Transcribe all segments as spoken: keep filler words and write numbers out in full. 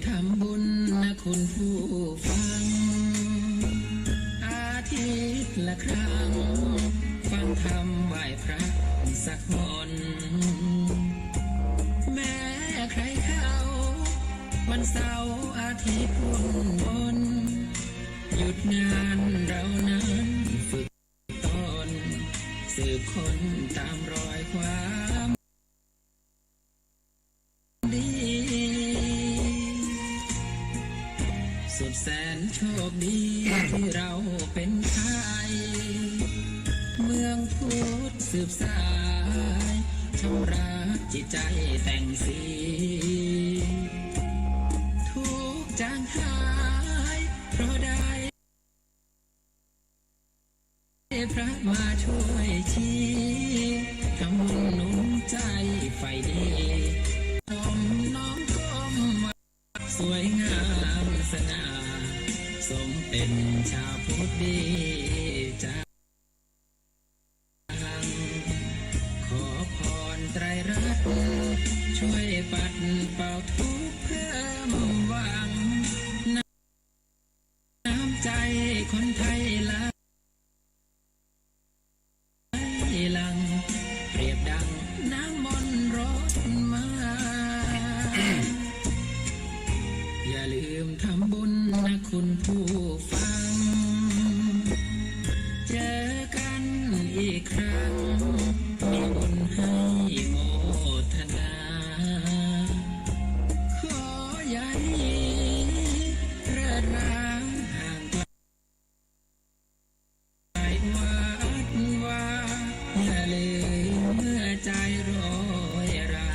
ทำบุญนะคุณผู้ฟัง อาทิตย์ละครั้ง ฟังธรรมไหว้พระสักหน แม้ใครเข้า วันเสาร์อาทิตย์วุ่นวน หยุดงานเรานั้นฝึกตน สืบค้นตามรอยความ ดี สุดแสนโชคดีที่เราเป็นไทย เมืองพุทธสืบสาย ชำระจิตใจแต่งสี ทุกข์จางหาย เพราะได้ พระมาช่วยชี้ ทำบุญหนุนใจฝ่ายดี ชมน้อมก้มไหว้ สวยงามสง่า สมเป็นชาวพุทธดีจัง ขอพรไตรรัตน์ ช่วยปัดเป่าทุกข์เพิ่มหวัง น้ำใจคนไทยไหลหลั่ง เปรียบดังน้ำมนต์รดมา อย่าลืมทำบุญนะคุณผู้ฟัง เจอกันอีกครั้ง มีบุญให้โมทนา ขออย่าหนีเริดราห่างไกล วัดวา อย่าลืมเมื่อใจโรยรา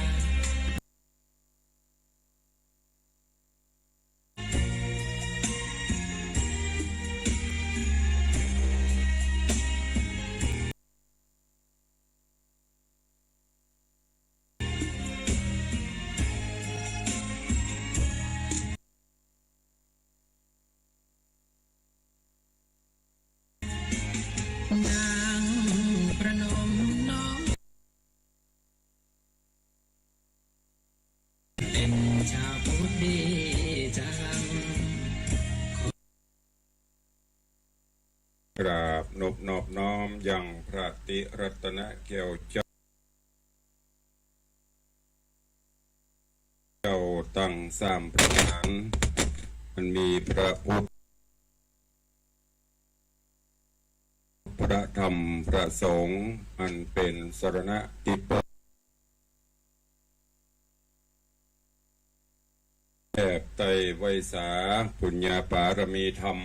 นั่งประนมน้อม เป็นชาวพุทธดีจัง กราบนบนอบน้อมยังพระติรัตนแก้วเจ้า เจ้าตังสามประการ อันมีพระพุทธ พระธรรม พระสงฆ์ อันเป็นสรณะติเปิด แอบไต้ไหว้สาปุญญาปารมีธรรม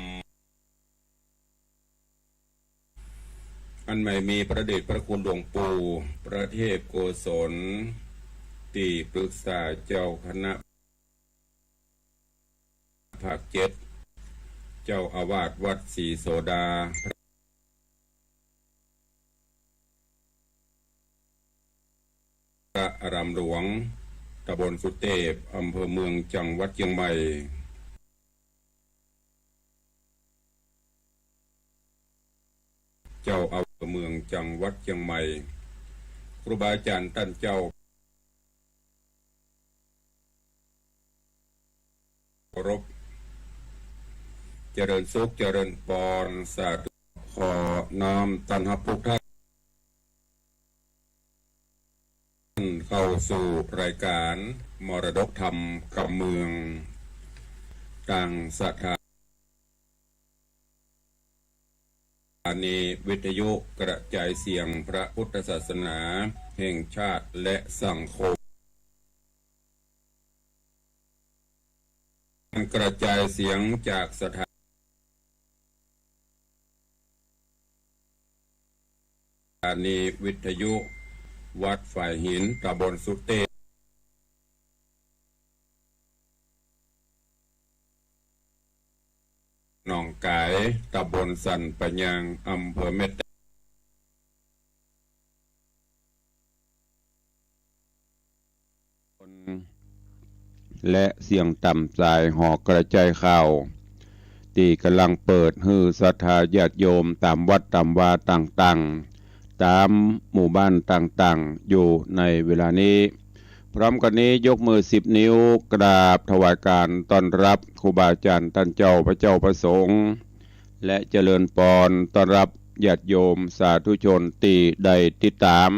อันใหม่มีพระเดชพระคุณหลวงปู่ พระเทพโกศล ตี้ปรึกษาเจ้าคณะ ภาคเจ็ด เจ้าอาวาสวัดศรีโสดา พระอารามหลวง ตำบลสุเตพ อำเภอเมือง จังหวัดเชียงใหม่ เจ้าอาวาสเมือง จังหวัดเชียงใหม่ ครูบาอาจารย์ต้านเจ้า เคารพ เจริญสุข เจริญปอน สาธุ ขอน้อมต้อนฮับทุกท่าน เข้าสู่รายการมรดกธรรมกำเมือง ตางสถา นีวิทยุกระจายเสียงพระพุทธศาสนาแห่งชาติและสังคม กระจายเสียงจากสถานีวิทยุวัดฝายหิน ตำบลสุเตพ หนองก๋าย ตำบลสันป่ายาง อำเภอแม่แตง และเสียงตามสายหอกระจายข่าว ตี้ก่ำลังเปิดหื้อศรัทธาญาติโยมต๋ามวัดต๋ามวาต่างๆ ต๋ามหมู่บ้านต่างๆ อยู่ในเวลานี้ พ พร้อมกั๋นนี้ยกมือสิบนิ้วกราบถวายการต้อนฮับครูบาอาจ๋ารย์ต้านเจ้าพระเจ้าพระสงฆ์ และเจริญปอนต้อนฮับญาติโยมสาธุชนตี้ได้ติดต๋าม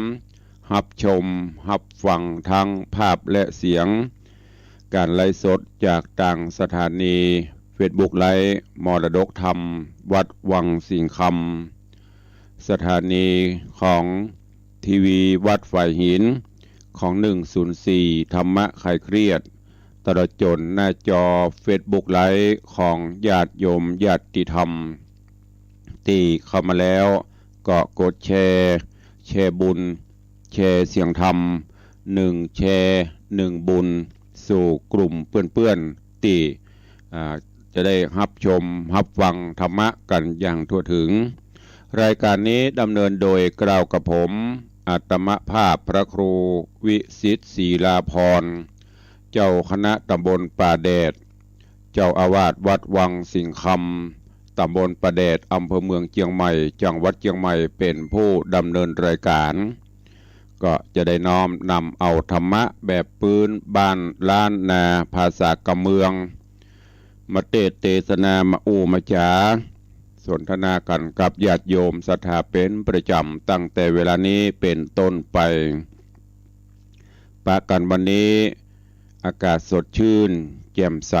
ฮับชมฮับฟังตึงภาพและเสียง ก๋านไลฟ์สดจากตางสถานีเฟซบุ๊กไลฟ์มรดกธรรมวัดวังสิงห์คำ สถานีของทีวีวัดฝายหิน ของหนึ่งศูนย์สี่ธรรมะคลายเครียด ตลอดจ๋นหน้าจอเฟซบุ๊กไลฟ์ของญาติโยมญาติธรรม ตี้เข้ามาแล้วก็กดแชร์ แชร์บุญ แชร์เสียงธรรม หนึ่งแชร์ หนึ่งบุญ สู่กลุ่มเปื้อนๆ ตี้ อ่า จะได้ฮับชมฮับฟังธรรมะกั๋นอย่างทั่วถึง รายการนี้ดำเนินโดยเกล้ากระผม อัตมภาพพระครูวิสิทธิ์ศรีลาภรณ์ เจ้าคณะตำบลป่าแดด เจ้าอาวาสวัดวังสิงห์คำ ตำบลป่าแดด อำเภอเมืองเจียงใหม่ จังหวัดเจียงใหม่ เป๋นผู้ดำเนินรายการ ก็จะได้น้อมนำเอาธรรมะแบบปื๊นบ้านล้านนาภาษากำเมือง มาเตสน์เตสนามาอู้มาจ๋า สนทนากั๋นกับญาติโยมศรัทธาเป๋นประจ๋ำ ตั้งแต่เวลานี้เป๋นต้นไป ปะกั๋นวันนี้อากาศสดชื่นแจ่มใส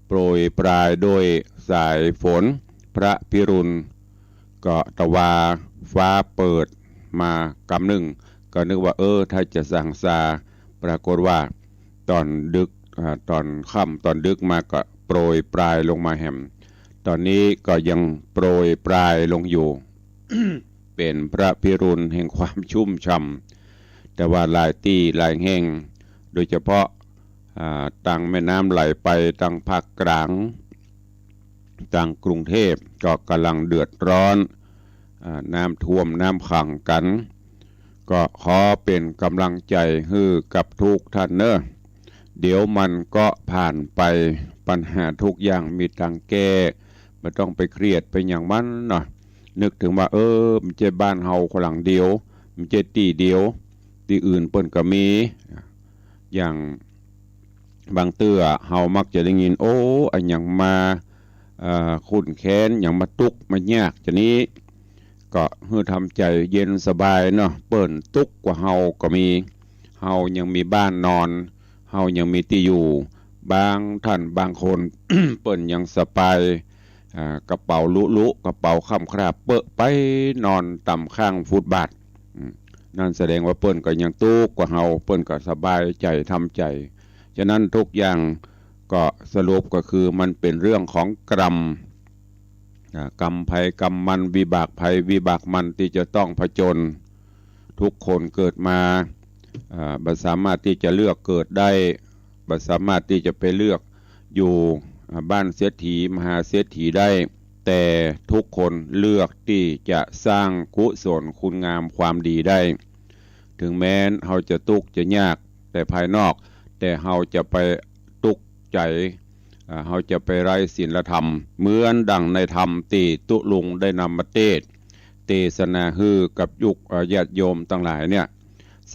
โปรยปรายด้วยสายฝนพระพิรุณ ก็ตะวาฟ้าเปิดมากำนึ่ง ก็นึกว่า เออ ถ้าจะสั่งซา ปรากฏว่าต๋อนดึก อ่า ต๋อนค่ำต๋อนดึกมาก็โปรยปรายลงมาแหม ต๋อนนี้ก็ยังโปรยปรายลงอยู่ เป๋นพระพิรุณแห่งความชุ่มฉ่ำ แต่ว่าหลายตี้หลายแห่ง โดยเฉพาะ อ่า ตางแม่น้ำไหลไปตางภาคกลาง ตางกรุงเทพฯ ก็ก่ำลังเดือดร้อน อ่า น้ำท่วมน้ำขังกั๋น ก็ขอเป๋นก๋ำลังใจ๋หื้อกับทุกท่านเน่อ เดี๋ยวมันก็ผ่านไป ปัญหาทุกอย่างมีตางแก้ บ่ต้องไปเครียดไปหยังมันเนาะ นึกเถิงว่า เออ บ่ใจ้บ้านเฮาหลังเดียว บ่ใจ้ตี้เดียว ตี้อื่นเปิ้นก็มี อย่างบางเตื้อเฮามักจะได้ยิน โอ้ อะหยังมา เอ่อ ขุ้นแค้น หยังมาตุ๊กข์มายากจานี้ ก็หื้อทำใจ๋เย็นสบายเนาะ เปิ้นตุ๊กข์กว่าเฮาก็มี เฮายังมีบ้านนอน เฮายังมีตี้อยู่ บางท่านบางคน เปิ้นยังสะปาย อ่า กระเป๋าลุๆ กระเป๋าค่ำคร่าเป๊อะไปนอนต๋ามข้างฟุตบาท อืม นั่นแสดงว่าเปิ้นก็ยังตุ๊กข์กว่าเฮา เปิ้นก็สบายใจ๋ทำใจ๋ ฉะนั้นทุกอย่างก็สรุปก็คือมันเป๋นเรื่องของกรรม อ่า กรรมใผกรรมมัน วิบากใผวิบากมันตี้จะต้องผจญ ทุกคนเกิดมา อ่า บ่สามารถตี้จะเลือกเกิดได้ บ่สามารถตี้จะไปเลือกอยู่ อ่า บ้านเศรษฐี มหาเศรษฐีได้ แต่ทุกคนเลือกตี้จะสร้างกุศลคุณงามความดีได้ ถึงแม้นเฮาจะตุ๊กข์จะยากแต่ภายนอก แต่เฮาจะไปตุ๊กข์ใจ๋ อ่า เฮาจะไปไร้ศีลธรรม เหมือนดั่งในธรรมตี้ตุ๊ลุงได้นำมาเตสน์เตสนาหื้อกับยุค อ่า ญาติโยมตังหลายเนี่ย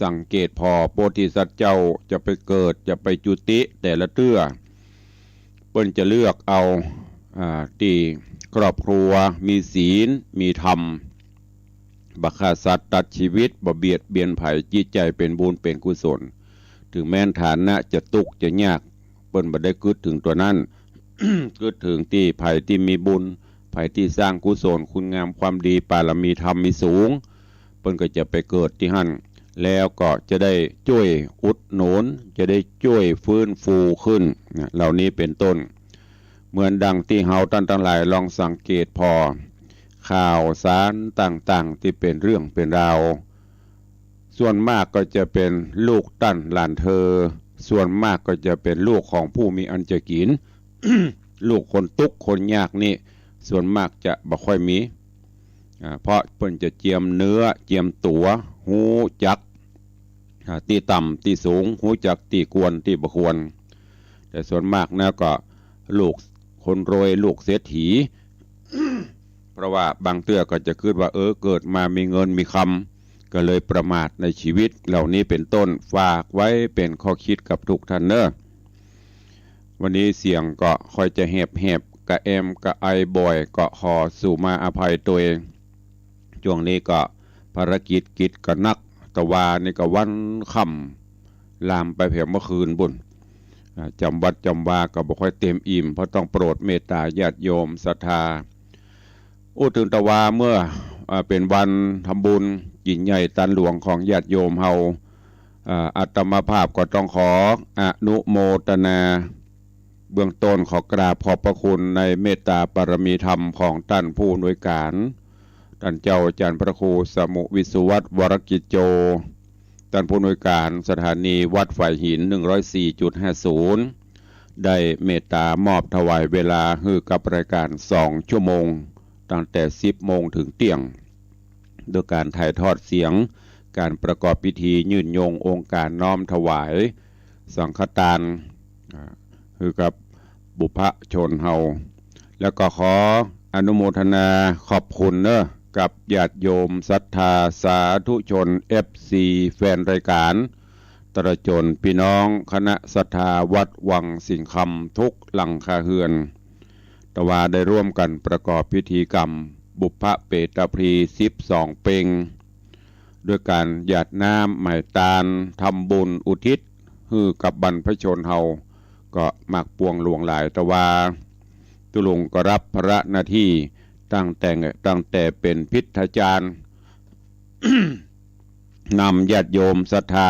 สังเกตผ่อ โพธิสัตว์เจ้าจะไปเกิด จะไปจุติแต่ละเตื้อ เปิ้นจะเลือกเอา อ่า ตี้ครอบครัวมีศีล มีธรรม บ่ฆ่าสัตว์ตัดชีวิต บ่เบียดเบียนใผ จิตใจ๋เป๋นบุญเป๋นกุศล ถึงแม้นฐานะจะตุ๊กข์จะยาก เปิ้นบ่ได้กึ๊ดเถิงตั๋วนั้น กึ๊ดเถิงตี้ใผตี้มีบุญ ใผตี้สร้างกุศลคุณงามความดี ปารมีธรรมมีสูง เปิ้นก็จะไปเกิดตี้หั้น แล้วก็จะได้จ้วยอุดหนุน จะได้จ้วยฟื้นฟูขึ้นนะ เหล่านี้เป๋นต้น เหมือนดั่งตี้เฮาต้านตังหลายลองสังเกตผ่อ ข่าวสารต่างๆ ตี้เป๋นเรื่องเป๋นราว ส่วนมากก็จะเป๋นลูกต้านหลานเธอ ส่วนมากก็จะเป๋นลูกของผู้มีอันจะกิ๋น ลูกคนตุ๊กข์คนยากนี่ ส่วนมากจะบ่ค่อยมี อ่า เพราะเปิ้นจะเจียมเนื้อเจียมตั๋ว ฮู้จัก อ่า ตี้ต่ำตี้สูง ฮู้จักตี้ควรตี้บ่ควร แต่ส่วนมากนะก็ลูกคนรวย ลูกเศรษฐี เพราะว่าบางเตื้อก็จะกึ๊ดว่า เออ เกิดมามีเงินมีคำ ก็เลยประมาทในชีวิตเหล่านี้เป็นต้น ฝากไว้เป๋นข้อคิดกับทุกท่านเน่อ วันนี้เสียงก็ค่อยจะแหบๆ กระแอมกระไอบ่อย ก็ขอสู่มาอภัยตวย ช่วงนี้ก็ภารกิจกิจก็หนัก ตะวานี่ก็วันค่ำ ลามไปแผงเมื่อคืนบุญ อ่า จำวัดจำวาก็บ่ค่อยเต็มอิ่ม เพราะต้องโปรดเมตตาญาติโยมศรัทธา อู้เถิงตะวาเมื่อ อ่า เป๋นวันทำบุญกิ๋นใหญ่ตานหลวงของญาติโยมเฮา อ่า อาตมาภาพก็ต้องขออนุโมทนา เบื้องต้นขอกราบขอบพระคุณในเมตตาบารมีธรรมของต้านผู้อำนวยก๋าน ต้านเจ้าอาจ๋ารย์พระครูสมุห์ วิศวัฒน์ วรกิจโจ ต้านผู้อำนวยก๋านสถานีวัดฝายหิน หนึ่งร้อยสี่จุดห้าศูนย์ ได้เมตตามอบถวายเวลาหื้อกับรายก๋านสองชั่วโมง ตั้งแต่สิบโมงเถิงเตี้ยง โดยก๋านถ่ายทอดเสียง ก๋านประกอบพิธียื่นโยงองค์ก๋านน้อมถวายสังฆตาน อ่า หื้อกับบุพชนเฮา แล้วก็ขออนุโมทนาขอบคุณเน่อ กับญาติโยมศรัทธาสาธุชน เอฟซี แฟนรายก๋าน ตลอดจ๋นปี้น้องคณะศรัทธาวัดวังสิงห์คำทุกหลังคาเฮือน ตะวาได้ร่วมกั๋นประกอบพิธีกรรมบุพเปตพลีสิบสองเป็ง ด้วยก๋านหยาดน้ำไหม้ตาน ทำบุญอุทิศหื้อกับบรรพชนเฮา ก็มากปวงหลวงหลาย ตะวาตุ๊ลุงก็รับภาระหน้าตี้ตั้งแต่ ตั้งแต่เป๋นพิทยาจารย์ นำญาติโยมศรัทธา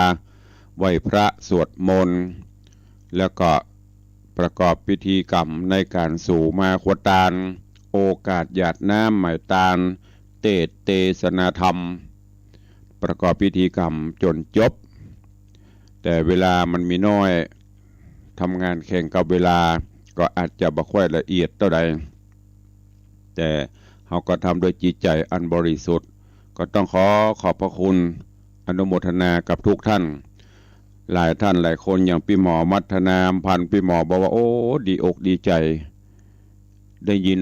ไหว้พระสวดมนต์ แล้วก็ประกอบพิธีกรรมในก๋านสู่มาครัวตาน โอกาสหยาดน้ำไหม้ตาน เตสน์เตสนาธรรม ประกอบพิธีกรรมจ๋นจบ แต่เวลามันมีน้อย ทำงานแข่งกับเวลา ก็อาจจะบ่ค่อยละเอียดเต้าใด แต่เฮาก็ทำด้วยจิตใจ๋อันบริสุทธิ์ ก็ต้องขอขอบพระคุณอนุโมทนากับทุกท่าน หลายท่านหลายคน อย่างปี้หมอมัทนา อำพันธ์ ปี้หมอบอกว่า โอ้ ดีอกดีใจ๋ ได้ยิน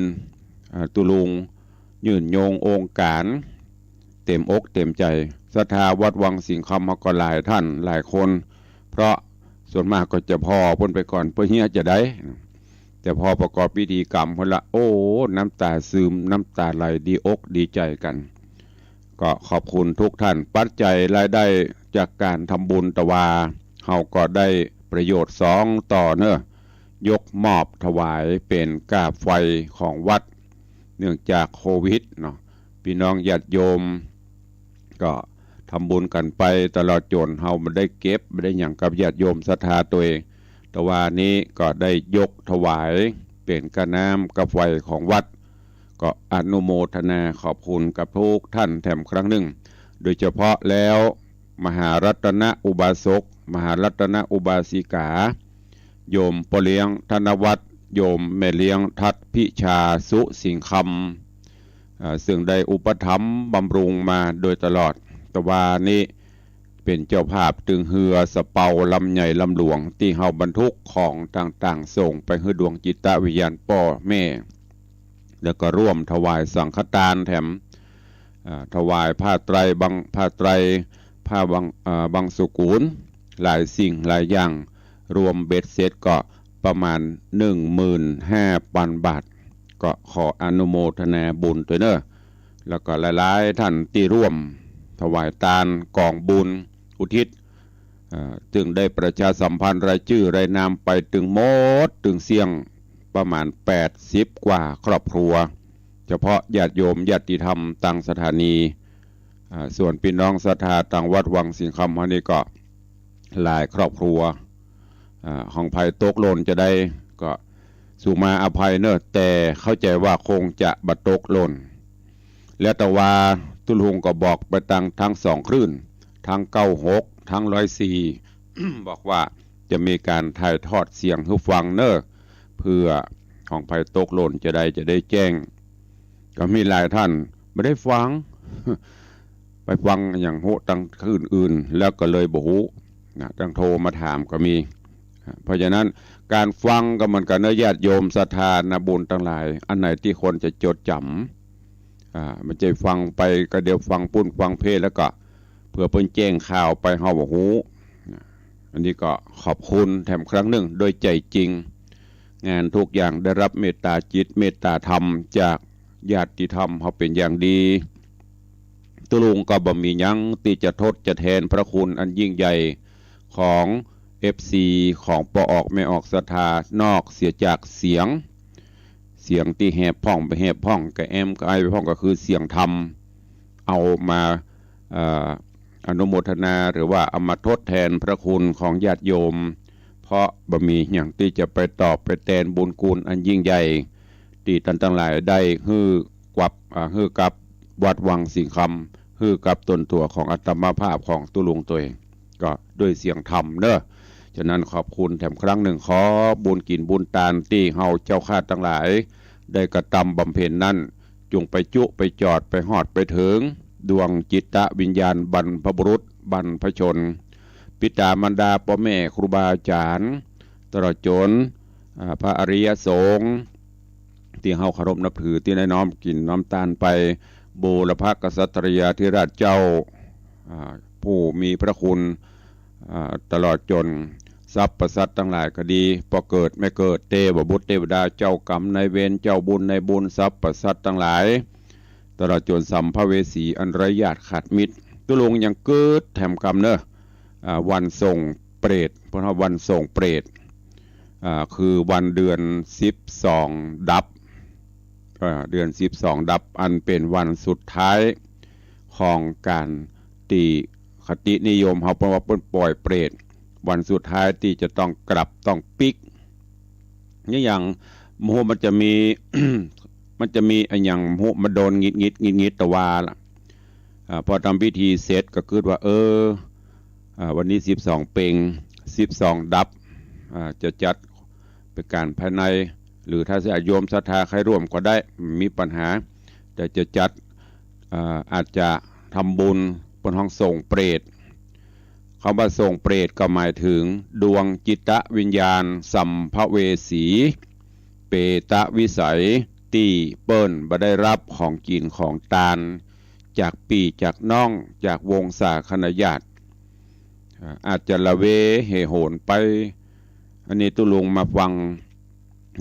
อ่า ตุ๊ลุงยื่นโยงองค์ก๋าน เต๋มอกเต๋มใจ๋ ศรัทธาวัดวังสิงห์คำเฮาก็หลายท่านหลายคน เพราะส่วนมากก็จะผ่อเปิ้นไปก่อน เปื้อเฮียจะได้ แต่พอประกอบพิธีกรรมเปิ้นละ โอ้ น้ำต๋าซึม น้ำต๋าไหล ดีอกดีใจ๋กั๋น ก็ขอบคุณทุกท่าน ปัจจัยรายได้จากก๋านทำบุญตะวา เฮาก็ได้ประโยชน์สองต่อเน่อ ยกมอบถวายเป๋นก้าไฟของวัด เนื่องจากโควิดเนาะ ปี้น้องญาติโยม ก็ทำบุญกั๋นไปตลอดจ๋นเฮาบ่ได้เก็บ บ่ได้หยังกับญาติโยมศรัทธาตวย ตะวานี้ก็ได้ยกถวายเป๋นก้าน้ำก้าไฟของวัด ก็อนุโมทนาขอบคุณกับทุกท่านแถมครั้งนึ่ง โดยเฉพาะแล้วมหารัตนอุบาสก มหารัตนอุบาสิกา โยมป้อเลี้ยงธนวัฒน์ โยมแม่เลี้ยงทัดพิชา สุสิงห์คำ อ่า ซึ่งได้อุปถัมภ์บำรุงมาโดยตลอด ตะวานี้เป๋นเจ้าภาพตึงเฮือสะเปาลำใหญ่ลำหลวง ตี้เฮาบรรทุกของต่างๆ ส่งไปหื้อดวงจิตวิญญาณป้อแม่ แล้วก็ร่วมถวายสังฆตานแถม อ่า ถวายผ้าไตรบัง ผ้าไตร ผ้าบัง อ่า บังสุกุล หลายสิ่งหลายอย่าง รวมเบ็ดเสร็จก็ประมาณหนึ่งหมื่นห้าพันบาท ก็ขออนุโมทนาบุญตวยเน่อ แล้วก็หลายๆ ท่านตี้ร่วมถวายตานกองบุญอุทิศ เอ่อ ซึ่งได้ประชาสัมพันธ์รายจื้อรายนามไปตึงหมดตึงเสี้ยงประมาณแปดสิบกว่าครอบครัว เฉพาะญาติโยมญาติธรรมตางสถานี อ่า ส่วนปี้น้องศรัทธาตางวัดวังสิงห์คำเฮานี่ก็หลายครอบครัว อ่า ของใผตกหล่นจะใดก็สู่มาอภัยเน่อ แต่เข้าใจ๋ว่าคงจะบ่ตกหล่น และตะวาตุ๊ลุงก็บอกไปตางทั้งสองคลื่น ทั้งเก้าหก ทั้งร้อยสี่ บอกว่าจะมีก๋านถ่ายทอดเสียงหื้อฟังเน่อ เปื้อของใผตกหล่นจะใดจะได้แจ้ง ก็มีหลายท่านบ่ได้ฟัง ไปฟังอย่างฮู้ตางคลื่นอื่น แล้วก็เลยบ่ฮู้นะ ตางโทรมาถามก็มี เพราะฉะนั้นก๋านฟังก็เหมือนกั๋นเน่อ ญาติโยมศรัทธานาบุญตังหลาย อันไหนตี้ควรจะจดจ๋ำ อ่า บ่ใจ้ฟังไปก็เดี๋ยวฟังปุ้นฟังเพลแล้วก็ เปื้อเปิ้นแจ้งข่าวไปเฮาบ่ฮู้ อันนี้ก็ขอบคุณแถมครั้งหนึ่งโดยใจจริง งานทุกอย่างได้รับเมตตาจิตเมตตาธรรมจากญาติธรรมเฮาเป๋นอย่างดี ตุ๊ลุงก็บ่มีหยังตี้จะทดจะแทนพระคุณอันยิ่งใหญ่ของเอฟซี ของป้อออกแม่ออกศรัทธา นอกเสียจากเสียง เสียงตี้แหบพ่องบ่แหบพ่อง กระแอมกระไอไปพ่อง ก็คือเสียงธรรม เอามา เอ่อ อนุโมทนา หรือว่าเอามาทดแทนพระคุณของญาติโยม เพราะบ่มีหยังตี้จะไปตอบไปแตนบุญคุณอันยิ่งใหญ่ ตี้ต้านตังหลายได้หื้อกับ อ่า หื้อกับวัดวังสิงห์คำ หื้อกับต๋นตั๋วของอาตมาภาพของตุ๊ลุงตวย ก็ด้วยเสียงธรรมเนาะ ฉะนั้นขอบคุณแถมครั้งหนึ่ง ขอบุญกิ๋นบุญตานตี้เฮาเจ้าข้าตังหลายได้กระตำบำเพ็ญนั้น จุ่งไปจุไปจอดไปฮอดไปเถิงดวงจิตวิญญาณบรรพบุรุษบรรพชน ปิตามารดาป้อแม่ครูบาอาจ๋ารย์ ตลอดจ๋น อ่า พระอริยสงฆ์ตี้เฮาเคารพนับถือ ตี้ได้น้อมกิ๋นน้อมตานไป บูรพกษัตริยาธิราชเจ้า อ่า ผู้มีพระคุณ อ่า ตลอดจ๋นสรรพสัตว์ตังหลายก็ดี ป้อเกิดแม่เกิด เตวบุตรเตวดา เจ้ากรรมนายเวร เจ้าบุญนายบุญ สรรพสัตว์ตังหลาย ตลอดจ๋นสัมภเวสีอันไร้ญาติขาดมิตร ตุ๊ลุงยังกึ๊ดแถมกำเนาะ อ่า วันส่งเปรต เปิ้นว่าวันส่งเปรต อ่า คือวันเดือนสิบสองดับ อ่า เดือนสิบสองดับ อันเป๋นวันสุดท้ายของก๋านตี้คตินิยมเฮา เปิ้นว่าเปิ้นป่อยเปรต วันสุดท้ายตี้จะต้องกลับต้องปิ๊ก นี่อย่าง บ่ฮู้มันจะมี มันจะมีอะหยัง บ่ฮู้มาโดนหงิดหงิดหงิดหงิดตะวาละ อ่า พอทำพิธีเสร็จก็กึ๊ดว่า เออ อ่า วันนี้สิบสองเป็ง สิบสองดับ อ่า จะจัดเป๋นก๋านภายใน หรือถ้าญาติโยมศรัทธาใค่ร่วมก็ได้ บ่มีปัญหา แต่จะจัด อ่า อาจจะทำบุญเปิ้นฮ้องส่งเปรต กำว่าส่งเปรตก็หมายเถิงดวงจิตวิญญาณสัมภเวสี เปตวิสัย ตี้เปิ้นบ่ได้ฮับของกิ๋นของตาน จากปี้จากน้อง จากวงศาคณาญาติ อ่า อาจจะละเวเหโหนไป อันนี้ตุ๊ลุงมาฟัง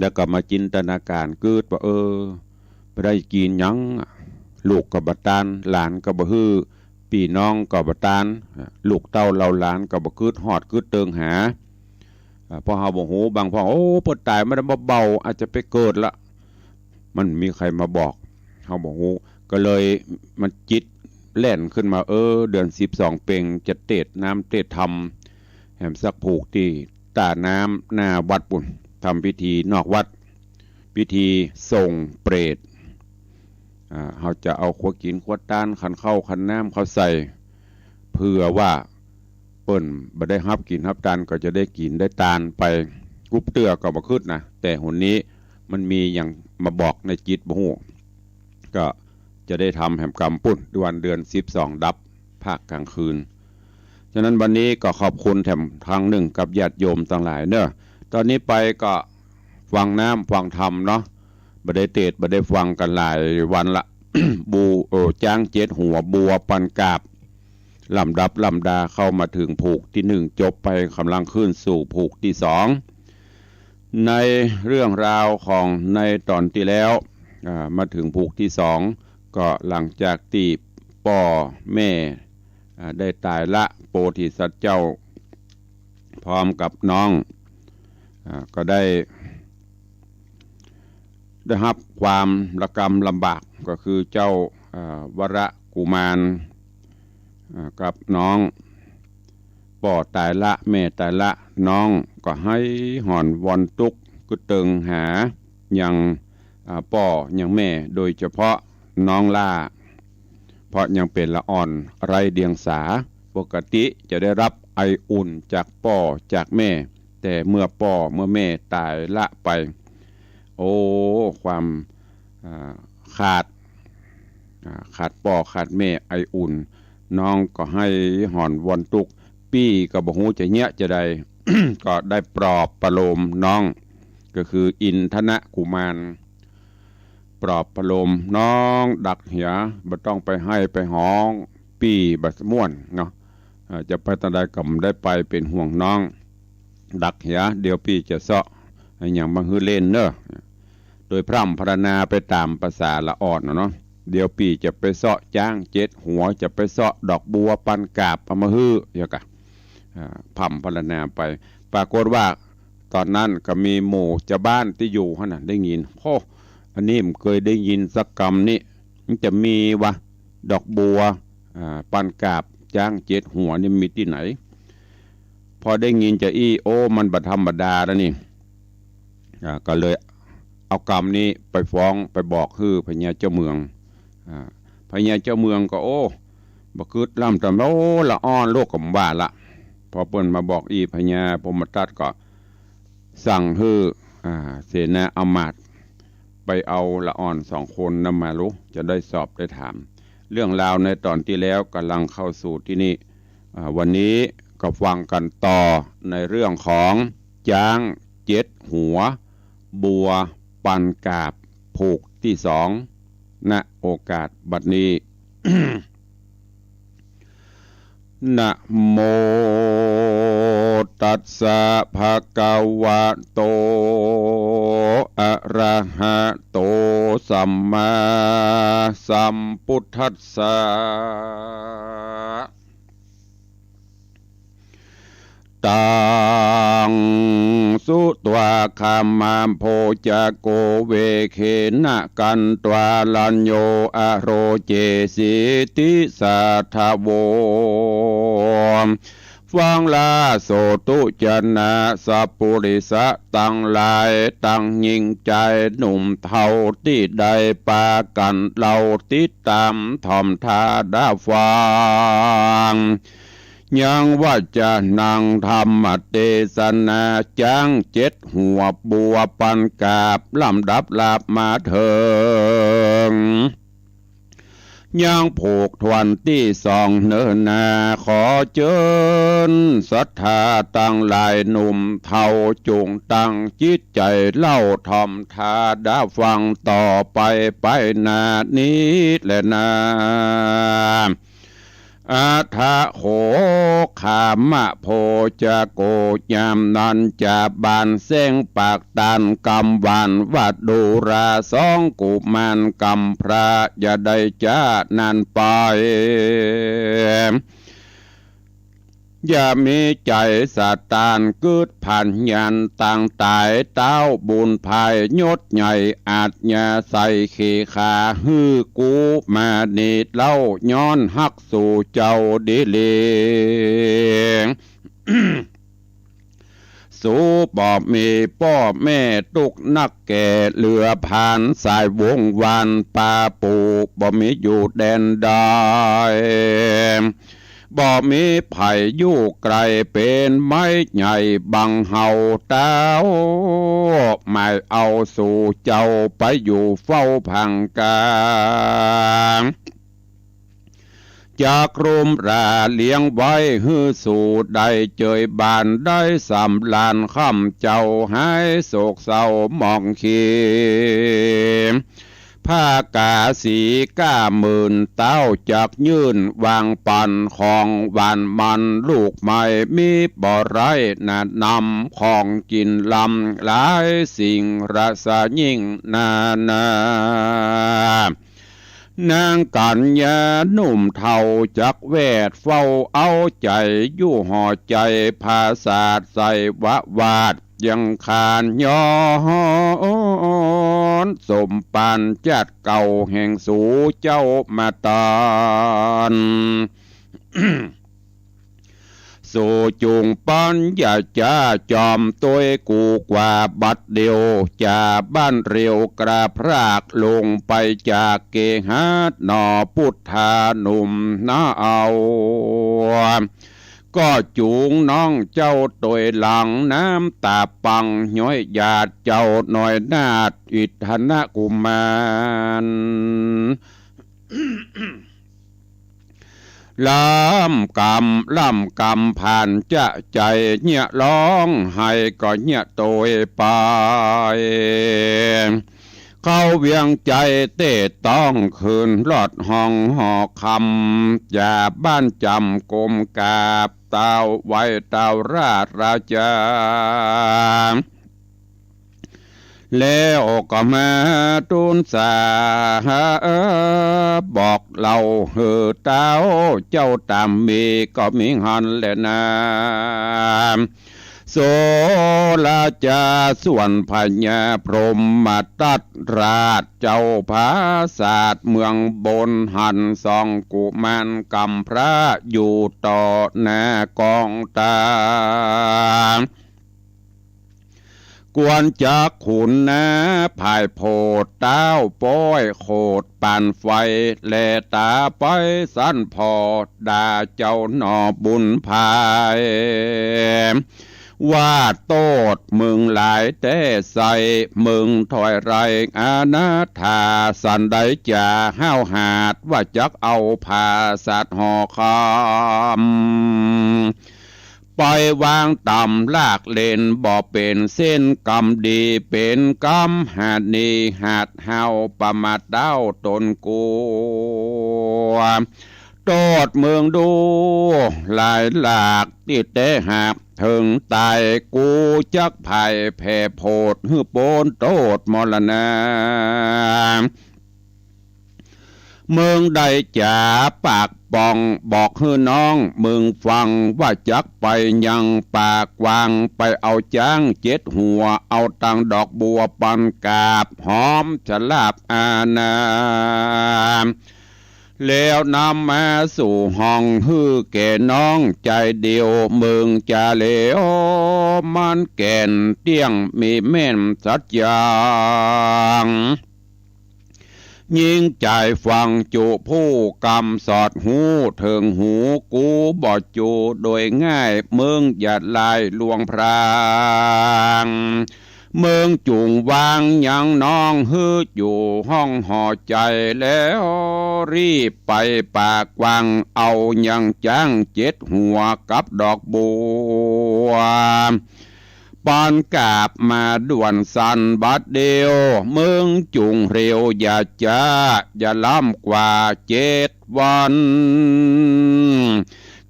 แล้วก็มาจินตนาก๋ารกึ๊ดว่า เออ บ่ได้กิ๋นหยัง ลูกก็บ่ตาน หลานก็บ่หื้อ ปี้น้องก็บ่ตาน ลูกเต้าเหล่าหลานก็บ่กึ๊ดฮอดกึ๊ดเติงหา อ่า เพราะเฮาบ่ฮู้ บางพ่อง โอ้ เปิ้นต๋ายมาได้บ่เบา อาจจะไปเกิดละ มันบ่มีใผมาบอก เฮาบ่ฮู้ ก็เลยมันจิตแล่นขึ้นมา เออ เดือนสิบสองเป็งจะเตศน์น้ำเตศน์ธรรม แหมสักผูกตี้ต้าน้ำหน้าวัดปู้น ทำพิธีนอกวัด พิธีส่งเปรต อ่า เฮาจะเอาครัวกิ๋นครัวตาน ขันข้าวขันน้ำเข้าใส่ เผื่อว่าเปิ้นบ่ได้ฮับกิ๋นฮับตาน ก็จะได้กิ๋นได้ตานไป กุ๊บเตื้อก็บ่กึ๊ดนะ แต่หนนี้มันมีหยังมาบอกในจิตบ่ฮู้ ก็จะได้ทำแหมกำปู้น วันเดือนสิบสองดับ ภาคกลางคืน ฉะนั้นวันนี้ก็ขอบคุณแถมครั้งหนึ่งกับญาติโยมตังหลายเนาะ ต๋อนนี้ไปก็ฟังน้ำฟังธรรมเนาะ บ่ได้เตศน์บ่ได้ฟังกั๋นหลายวันละ บู เอ่อ จ๊างเจ็ดหัว บัวปันกาบ ลำดับลำดาเข้ามาเถิงผูกตี้หนึ่งจบไป ก่ำลังขึ้นสู่ผูกตี้สอง ในเรื่องราวของในต๋อนตี้แล้ว อ่า มาเถิงผูกตี้สอง ก็หลังจากตี้ป้อแม่ อ่า ได้ต๋ายละ โพธิสัตว์เจ้า พร้อมกับน้อง อ่า ก็ได้ ได้ฮับความระกำลำบาก ก็คือเจ้า อ่า วรกุมาร อ่า กับน้อง ป้อต๋ายละ แม่ต๋ายละ น้องก็ไห้หอนวอนตุ๊กข์กึ๊ดเติงหายัง อ่า ป้อยังแม่ โดยเฉพาะน้องหล้า เพราะยังเป๋นละอ่อนไร้เดียงสา ปกติจะได้ฮับไออุ่นจากป้อจากแม่ แต่เมื่อป้อเมื่อแม่ต๋ายละไป โอ้ ความ อ่า ขาด อ่า ขาดป้อขาดแม่ไออุ่น น้องก็ไห้หอนวอนตุ๊กข์ ปี้ก็บ่ฮู้จะเยียะจาใด ก็ได้ปลอบประโลมน้อง ก็คืออินทนกุมาร ปลอบประโลมน้องดักเหีย บ่ต้องไปไห้ไปฮ้อง ปี้บ่ม่วนเนาะ เอ่อ จะไปตางใดก็บ่ได้ไป เป๋นห่วงน้อง ดักเหีย เดี๋ยวปี้จะเซาะอะหยังมาหื้อเล่นเน่อ โดยพร่ำพรรณนาไปต๋ามภาษาละอ่อนน่ะเนาะ เดี๋ยวปี้จะไปเซาะจ๊างเจ็ดหัว จะไปเซาะดอกบัวปันกาบเอามาหื้อ เหียก่ะ อ่า พร่ำพรรณนาไป ปรากฏว่าต๋อนนั้นก็มีหมู่จาวบ้านตี้อยู่หั้นน่ะได้ยิน โอ้ อันนี้บ่เกยได้ยินสักกำนี้ มันจะมีวะ ดอกบัว อ่า ปันกาบจ๊างเจ็ดหัวนี่มีตี้ไหน พอได้ยินจาอี้ โอ้ มันบ่ธรรมดาแล้วนี่ อ่า ก็เลยเอากำนี้ไปฟ้องไปบอกหื้อพญาเจ้าเมือง อ่า พญาเจ้าเมืองก็ โอ้ บ่กึ๊ดล้ำต๋าม โอ้ ละอ่อนลูกก็บ่ว่าละ พอเปิ้นมาบอกอี้ พญาพรหมทัตก็สั่งหื้อ อ่า เสนาอำมาตย์ไปเอาละอ่อนสองคนนั้นมาลูก จะได้สอบได้ถาม เรื่องราวในต๋อนตี้แล้วก่ำลังเข้าสู่ตี้นี่ อ่า วันนี้ก็ฟังกั๋นต่อในเรื่องของจ๊างเจ็ดหัว บัวปันกาบผูกตี้สอง ณ โอกาสบัดนี้ นะโมตัสสะภะคะวะโต อะระหะโต สัมมาสัมพุทธัสสะ ตัง สุตวา คามะ โภจะโก เวเขนะ กันตวา รัญโญ อโรเจ สีติสาทะโว ฟังลาโสตุจนะ สัปปุริสะตังหลาย ตังญิงจายหนุ่มเฒ่า ตี้ได้ปากั๋นเล่า ติดต๋ามถ่อมทาดาฟัง ยังวจนะธรรมเตสนา จ๊างเจ็ดหัวบัวปันกาบ ลำดับลาบมาเถิง ยังผูกถ้วนตี้สองเน่อนา ขอเจิญศรัทธาตังหลายหนุ่มเฒ่า จุ่งตั้งจิตใจ๋เล่าถ่อมทาดาฟังต่อไปไปหน้านี้แลนา อะถะโข คามะ โภจะโก ยามนั้นจะบานแสงปากตานกำหวาน วัดดูราสองกุมารกำพร้า อย่าได้จ๊านั้นไป อย่ามีใจ๋สะตาน กึ๊ดผันยันตังต๋าย เต้าบุญภายยศใหญ่ อาจยาใส่เขขา หื้อกูมานี่เล่า ย้อนฮักสู่เจ้าดีหลี สูบ่มีป้อแม่ตุ๊กนักแก่ เหลือผลานสายวงศ์วานปาปู่ บ่มีอยู่แดนใด บ่มีใผอยู่ไกล เป๋นไม้ใหญ่บังเฮาเต้า หมายเอาสู่เจ้าไปอยู่เฝ้าผางกลาง จักรุมราเลี้ยงไว้หื้อสู่ได้เจยบาน ได้สำราญค่ำเจ้า หายโศกเศร้าหมองเขียว ผ้ากาสีก้าหมื่นเต้า จักยื่นวางปัน ของหวานมันลูกใหม่ มีบ่ไร้นะนำ ของกิ๋นล้ำหลายสิ่ง รสยิ่งนานา นางกัญญาหนุ่มเฒ่า จักแวดเฝ้าเอาใจ๋ อยู่หอใจ๋ผาสาทไสววาท ยังคานย้อน สมปานจัดเก่าแห่งสูเจ้ามาตาน สูจุ่งปัญญาจ้าจอมตวยกูกว่าบัดเดียว จ่าบ้านเร็วกระพรากลงไปจากเกหาหนอ พุทธาหนุ่มนาเอา ก็จูงน้องเจ้าตวยหลัง น้ำต๋าปังย้อยหยาด เจ้าน้อยนาถอิทธนกุมาร ล้ำกำ ล้ำกำผ่านจะใจ๋ เยียะฮ้องไห้ก็เยียะตวยไป เข้าเวียงใจ๋เต๊ต้องขึ้นรถห้องหอคำ จากบ้านจ๋ำก้มกราบเต้าไหว้เต้าราชา แล้วก็มาตู๋นสา บอกเล่าหื้อเต้าเจ้าต๋ามมีก็มีหั้นแลนา โสราชาส่วนพญาพรหมทัตราชเจ้าผาสาทเมืองบน หันสองกุมารกำพร้าอยู่ต่อหน้ากองตา กวนจักขุนนาผายโพธิ์เต้าป้อยโขดปานไฟ แลต๋าไปสันผ่อด่าเจ้าหน่อบุญภาย ว่าโต้ษมึงหลายแต๊ใส่ มึงถอยไรอนาถา สันใดจ๋าห้าวหาญว่าจักเอาผาสาทหอคำ ไปวางต่ำลากเล่นบ่เป๋น เส้นกรรมดีเป๋นกรรมหานี หาดเฮาประมาทเต้าต๋นกั๋ว โต้ษมึงดูหลายหลากตี้แต๊หากเถิงต๋าย กูจักผายแผ่โพธิ์หื้อป๊นโต้ษมรณา มึงได้จ๋าปากป่องบอกหื้อน้องมึงฟัง ว่าจักไปยังป่ากว้าง ไปเอาจ๊างเจ็ดหัว เอาตังดอกบัวปันกาบ หอมสลาบอาณา แล้วนำมาสู่ห้องหื้อแก่น้องใจ๋เดียว มึงจ๋าเหลวมันแก่นเตี้ยงมีแม่นสัจจัง ยิ่งใจ๋ฟังจุผู้กำสอดฮู้เถิงหู กูบ่จูโดยง่าย มึงอย่าลายลวงพราง มึงจุ่งวางยังน้องหื้ออยู่ห้องหอใจ๋ แล้วรีบไปป่ากว้าง เอายังจ๊างเจ็ดหัวกับดอกบัว ปันกาบมาด่วนสันบัดเดียว มึงจุ่งเร็วอย่าจ๊า อย่าล้ำกว่าเจ็ดวัน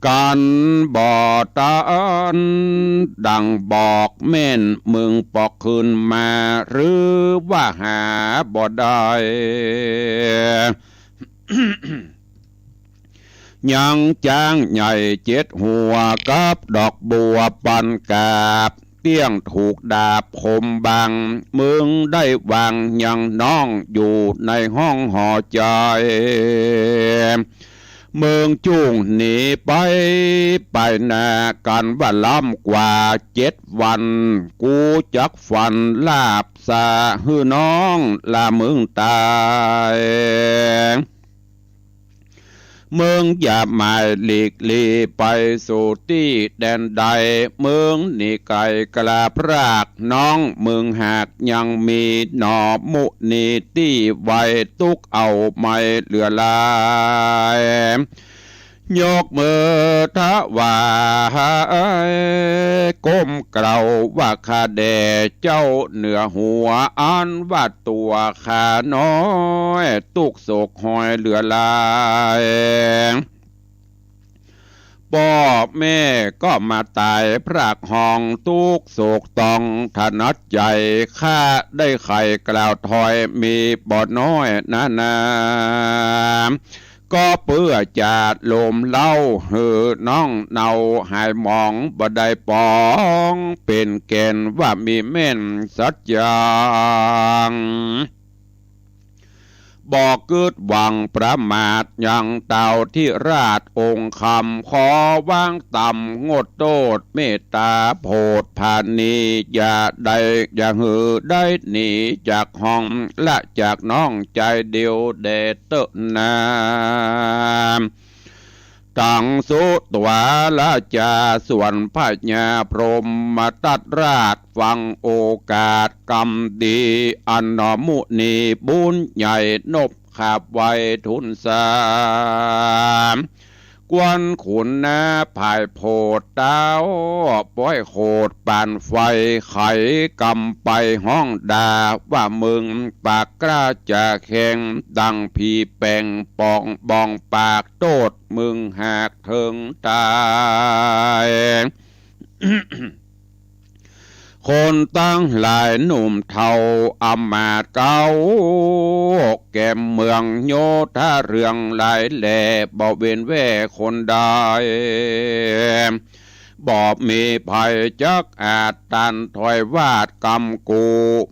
กันบ่ตันดังบอกแม่น มึงปอกคืนมาหรือว่าหาบ่ได้ ยังจ๊างใหญ่เจ็ดหัวกับดอกบัวปันกาบ เตี้ยงถูกดาบคมบัง มึงได้วางยังน้องอยู่ในห้องหอใจ๋ มึงจุ่งหนีไปไปนา กันว่าล้ำกว่าเจ็ดวัน กูจักฟันลาบสาหื้อน้องละมึงต๋าย มึงอย่าหมายหลีกลีไปสู่ตี้แดนใด มึงหนีไก๋กล้าพราก น้องมึงหากยังมีหน่อมุนีตี้ไว ตุ๊กเอาไม่เหลือหลาย ยกมือถวายก้มเกล้าว่าข้าแด่เจ้าเหนือหัว อันว่าตั๋วข้าน้อย ตุ๊กโศกหอยเหลือหลาย ป้อแม่ก็มาต๋ายพรากห้อง ตุ๊กโศกต้องถนัดใจ๋ ข้าได้ไขกล่าวถ้อยมีบ่น้อยนานา ก็เปื้อจะโลมเล้าหื้อน้องเนาหายหมอง บ่ได้ปองเป๋นแก่นว่ามีแม่นสัจจัง บ่กึ๊ดหวังประมาทยังเต้าธิราชองค์คำ ขอวางต่ำงดโต้ษเมตต๋าโผดผานี อย่าได้ อย่าหื้อได้หนีจากห้อง ละจากน้องใจ๋เดียวแด่เต๊อะนา ตังสุต๋วาราชาส่วนพญาพรหมทัตราช ฟังโอกาสกำดี อันหน่อมุนีบุญใหญ่นบขาบไหว้ทูลสา ค กวนขุนนาผายโผดเต๊า ป้อยโขดป่านไฟ ไขกำไปฮ้องด่า ว่ามึงปากกล้าจะแข่ง ดังผีแป๋งป๋องบ่องปาก โต้ษมึงหากเถิงต๋าย คนตังหลายหนุ่มเฒ่าอำมาตย์เก๊า แก่มเมืองโยธาเรืองหลายแล บ่เว้นแว่คนใด บ่มีใผจักอาจต้านถอยวาดกำกู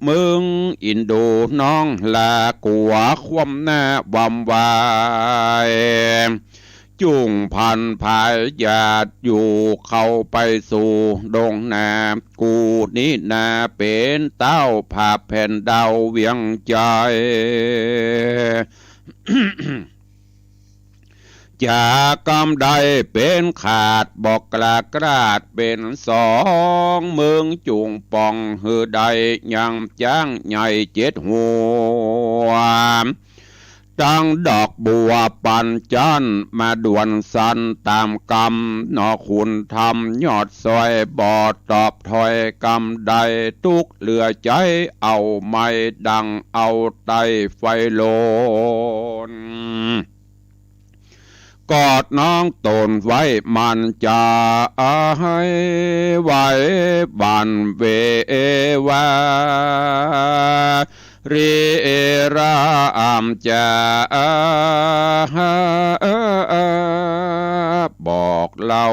มึงอินดูน้องหลากั๋วคว่ำหน้าหว่ำไหว จุ่งพันผายหยาดอยู่เข้าไปสู่ดงนา กูนี้นาเป๋นเต๊าผาบแผ่นดาวเวียงใจ๋ จากกำใดเป๋นขาดบ่กล้ากล้าดเป๋นสอง มึงจุ่งป่องหื้อได้ยังจ๊างใหญ่เจ็ดหัว ตั้งดอกบัวปันจั้นมาด่วนสันต๋ามกำ หนอขุนธรรมยอดซอยบ่ตอบถ้อยกำใด ตุ๊กเหลือใจ๋เอาไหม้ดังเอาไต้ไฟโลน กอดน้องต๋นไว้มั่นใจ๋ ไหวบั่นเววา รีรามจ๋า บอกเล่า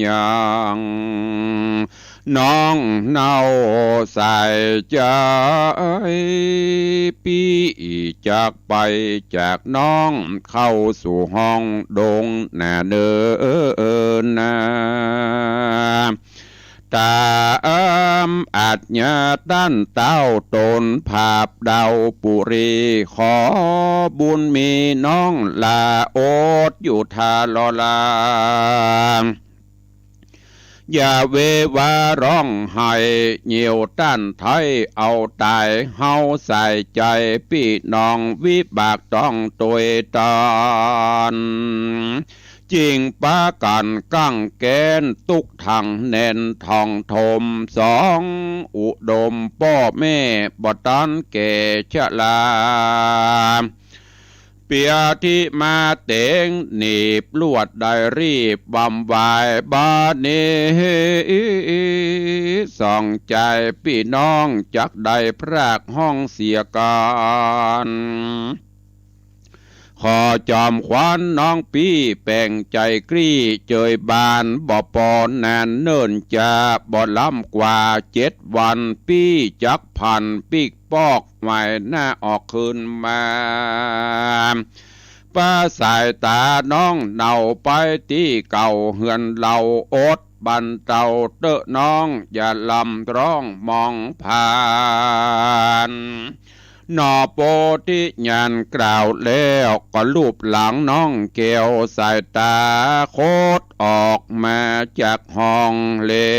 ยัง น้องเนาใส่ใจ๋ ปี้จักไปจากน้องเข้าสู่ห้องดงนาเนินนา ต๋ามอัจญาต้านเต๊าต๋นผาบดาวปุรี ขอบุญมีน้องหล้าอดอยู่ท่ารอลา อย่าเววาฮ้องไห้ เหยี่ยวต้านไท้เอาต๋าย เฮาใส่ใจ๋ปี้น้องวิบากต้องตวยตาน จึ่งปากั๋นกั้งแก๊นตุ๊กถังแน่นท่องถม สองอุดมป้อแม่บ่ตันแก่ชรา เปียที่มาเต๋งหนีบลวดได้รีบวำวาย บาดนี้สองใจ๋ปี้น้องจักได้พรากฮ้องเสียกั๋น ขอจอมขวัญน้องปี้แป๋งใจ๋กลี้เจยบาน บ่ปอนานเนิ่นจะบ่ล้ำกว่าเจ็ดวัน ปี้จักผันปิ๊กปอก ไหวหน้าออกคืนมา ปาสายต๋าน้องเนาไปตี้เก่า เฮือนเฮาอดบั้นเต้าเต๊อะน้อง อย่าลำร้องมองผ่าน หนอโปธิญาณกล่าวแล้ว ก็ลูบหลังน้องแก้ว สายต๋าคดออกมาจากห้องแล้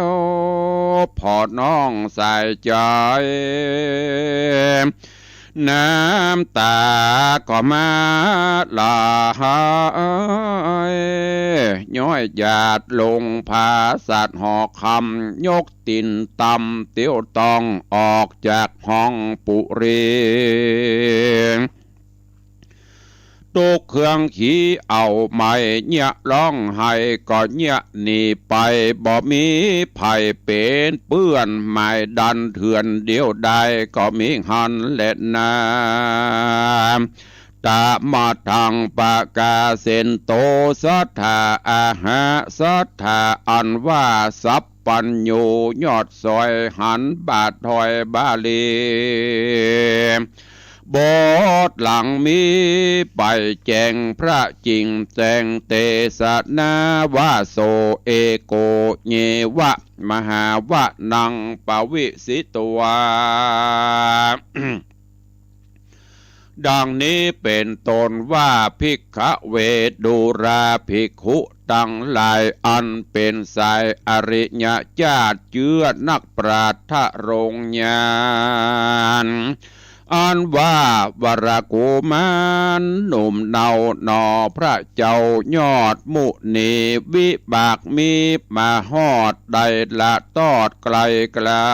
ว ผ่อน้องสายใจ๋ น้ำต๋าก็มาไหล ย้อยหยาดลงผาสาดหอคำ ยกตี๋นต่ำเตี้ยวต้องออกจากห้องปุรี ตุ๊กเครื่องขีเอาไหม้ เยียะฮ้องไห้ก็เยียะหนีไป บ่มีใผเป๋นเปื้อน หมายดันเถื่อนเดียวดายก็มีหั้นแลนา ตะมะทังปะกาเสนโต สัตถาอาหะ สัตถาอันว่าสัพพัญญู ยอดซอยหันบาทอยบาลี บทหลังมีไปแจ้งพระจิ่งแจ้งเตสนา วาโสเอโก เยวะ มหาวะนังปวิสิตวา ดังนี้เป๋นต้นว่า ภิกขเว ดูราภิกขุตังหลาย อันเป๋นสายอริยะจาติ เจื้อนักปราชญ์ทรงญาณ อันว่าวรกุมารหนุ่มเนาหน่อ พระเจ้ายอดมุนี วิบากมีมาฮอด ได้ละตอดไกลกลา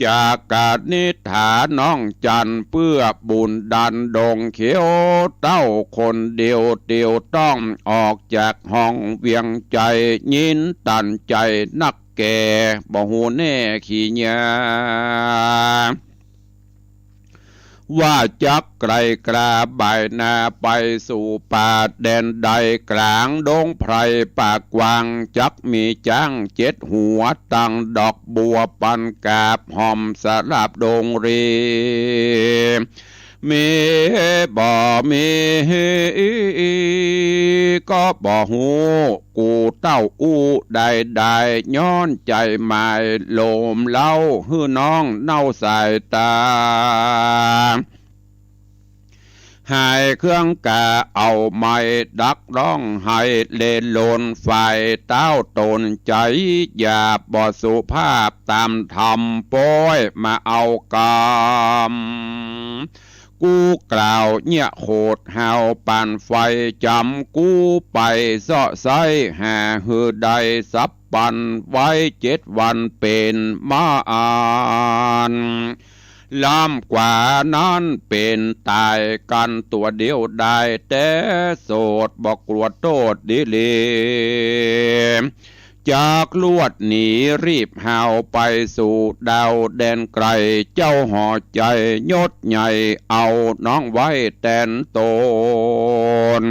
จากกนิษฐาน้องจันทร์ เปื้อบุญดันดงเขียว เต้าคนเดียวเตียวต้อง ออกจากห้องเวียงใจ๋ ยินตันใจ๋นักแก่ บ่ฮู้แน่ขี้ยา ว่าจักไกลกลาบ่ายนา ไปสู่ป่าแดนใด กลางดงไพรป่ากว้าง จักมีจ๊างเจ็ดหัว ตั้งดอกบัวปันกาบ ห้อมสลับดงรี มีบ่มี ก็บ่ฮู้ กูเต้าอู้ได้ได้ ย้อนใจ๋หมายโลมเล้า หื้อน้องเน่าสายต๋า หายเครื่องกาเอาไม้ดักร้องไห้ เลโลนฝ่ายเต้าต๋นใจ๋หยาบ บ่สุภาพต๋ามธรรม ป๊อยมาเอากำ กูกล่าวเยียะโขดหาว ปานไฟจ๋ำ กูไปเซาะไซ้ หาหื้อได้สับปัน ไว้เจ็ดวันเป๋นมาอัน ล้ำกว่านั้นเป๋นต๋ายกั๋นตั๋วเดียวได้ แต่โสดบ่กลัวโต้ษดีหลี จักลวดหนีรีบหาวไปสู่ดาวแดนไก๋ เจ้าหอใจ๋ยศใหญ่เอาน้องไว้แตนต๋น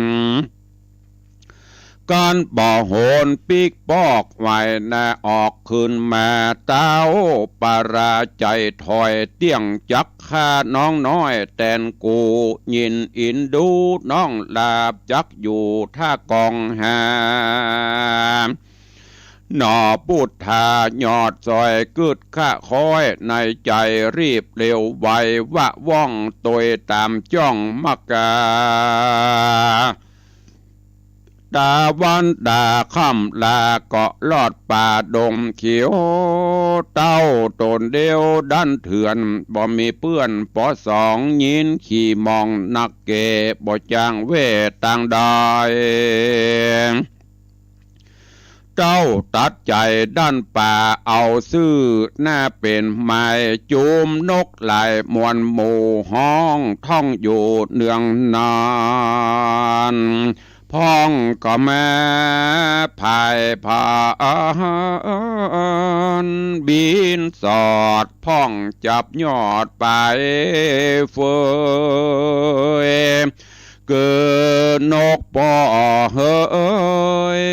กั๋นบ่โหนปิ๊กปอกไหวนาออกคืนมา เต้าปราจัยถอยเตี้ยง จักฆ่าน้องน้อยแตนกู ยินอินดูน้องหลาบ จักอยู่ถ้ากองหา หน่อปุทธายอดซอยกึ๊ดคะคอย ในใจ๋รีบเร็วไว วะว่องตวยต๋ามจ้องมกา ตะวันดาค่ำลาก็ลอดป่าดงเขียว เต้าต๋นเดียวดั้นเถื่อน บ่มีเปื้อนปอสอง ยินขี้มองนักแก่ บ่จ้างแว่ตางใด เต้าตัดใจ๋ดั้นป่าเอาซื่อ หน้าเป๋นไม้จุมนกหลายมวลหมู่ ฮ้องท่องอยู่เนืองนาน พ่องก็มาผายผาน บินสอดพ่องจับยอดไปเฟย เกิดนกปอเหย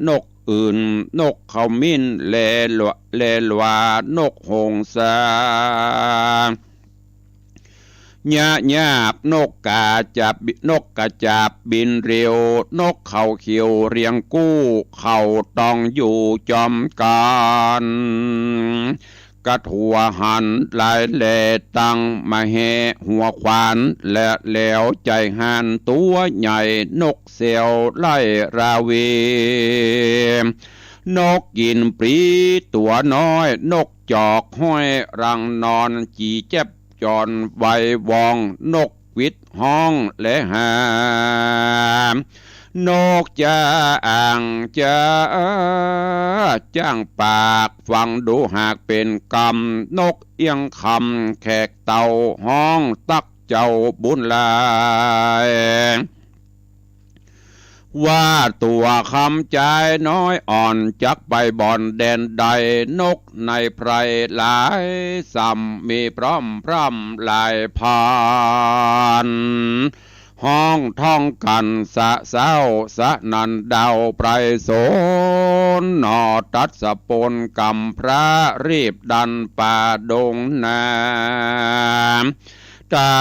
นกอื่น นกขมิ้น แลหลว แลหลวา นกหงสา ยะยาบ นกกาจับ นกกระจาบบินเร็ว นกเขาเขียวเรียงกู้ เขาตองอยู่จอมกั๋น กระถั่วหันหลายแหล่ ตังมะแหหัวขวาน และแหลวใจ๋ห่านตั๋วใหญ่ นกแซวไล่ราวี นกกิ๋นปลีตั๋วน้อย นกจอกห้อยรังนอน จีแจ๊บจอนไววอง นกหวิดฮ้องและหา นกจาอ่างจา จ้างปากฟังดูหากเป๋นกำ นกเอี้ยงคำแขกเต้าฮ้องตักเจ้าบุญหลาย ว่าตั๋วคำจายน้อยอ่อน จักไปบ่อนแดนใด นกในไพรหลายส่ำ มีพร่ำพร่ำหลายพัน ฮ้องท่องกั๋นสะเซ้าสะนันดาวไพรสน หน่อตัดสะปนกำพร้า รีบดันป่าดงนา ตะ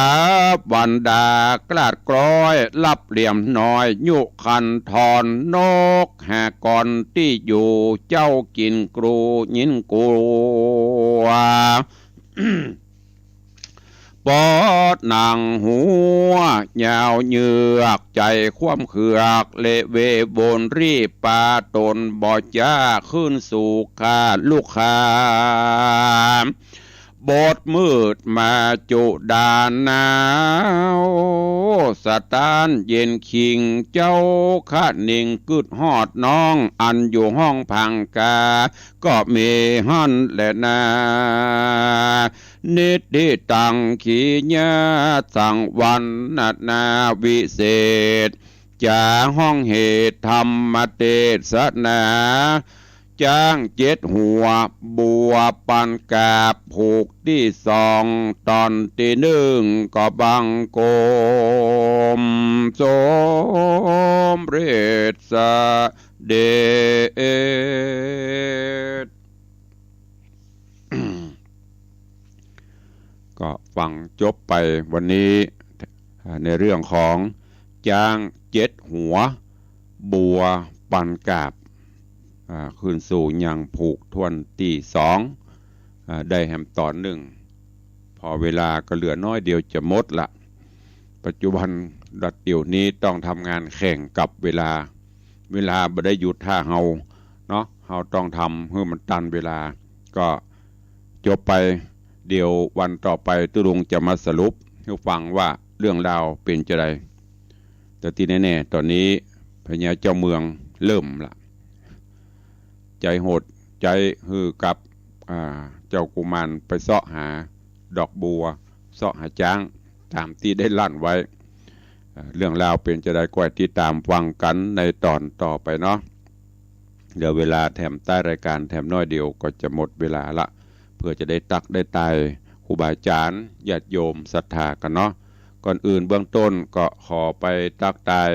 วันดากลาดกล้อย ลับเหลี่ยมน้อยยุคันธร นกหากรตี้อยู่ เจ้ากิ๋นกรูยินกลัว ปอดหนังหัวยาวเหยือก ใจ๋คว่ำเขือก เลเวบนรีบปาต๋น บ่จ้าขึ้นสู่ข้าลูกค้า บดมืดมาจุดาหนาว สะต๊านเย็นคิง เจ้าคะนิงกึ๊ดฮอดน้อง อันอยู่ห้องผังกา ก็มีหั้นแลนา นิทธิตัง ขีญา สังวรรณนาวิเศษ จ๋าฮ้องเหตุธรรมเตสนา จ๊างเจ็ดหัว บัวปันกาบ ผูกตี้สอง ต๋อนตี้นึ่ง ก็บังคมสมเร็จเสด็จ ก็ฟังจบไปวันนี้ ในเรื่องของจ๊างเจ็ดหัว บัวปันกาบ อ่า ขึ้นสู่ยังผูกถ้วนตี้สอง อ่า ได้แหมต๋อนนึ่ง พอเวลาก็เหลือน้อยเดียวจะหมดละ ปัจจุบันรัฐเดี๋ยวนี้ต้องทำงานแข่งกับเวลา เวลาบ่ได้หยุดถ้าเฮาเนาะ เฮาต้องทำหื้อมันตันเวลา ก็จบไป เดี๋ยววันต่อไปตุ๊ลุงจะมาสรุปหื้อฟังว่าเรื่องราวเป๋นจาใด แต่ตี้แน่ๆ ต๋อนนี้พญาเจ้าเมืองเริ่มละ ใจ๋โหดใจ๋หื้อกับ อ่า เจ้ากุมารไปเซาะหาดอกบัว เซาะหาจ๊าง ต๋ามตี้ได้ลั่นไว้ อ่า เรื่องราวเป๋นจาใด ก้อยติดต๋ามฟังกั๋นในต๋อนต่อไปเนาะ เหลือเวลาแถมใต้รายการแถมน้อยเดียวก็จะหมดเวลาละ เพื่อจะได้ตั๊กได้ตายครูบาอาจ๋ารย์ญาติโยมศรัทธากั๋นเนาะ ก่อนอื่นเบื้องต้นก็ขอไปตั๊กตาย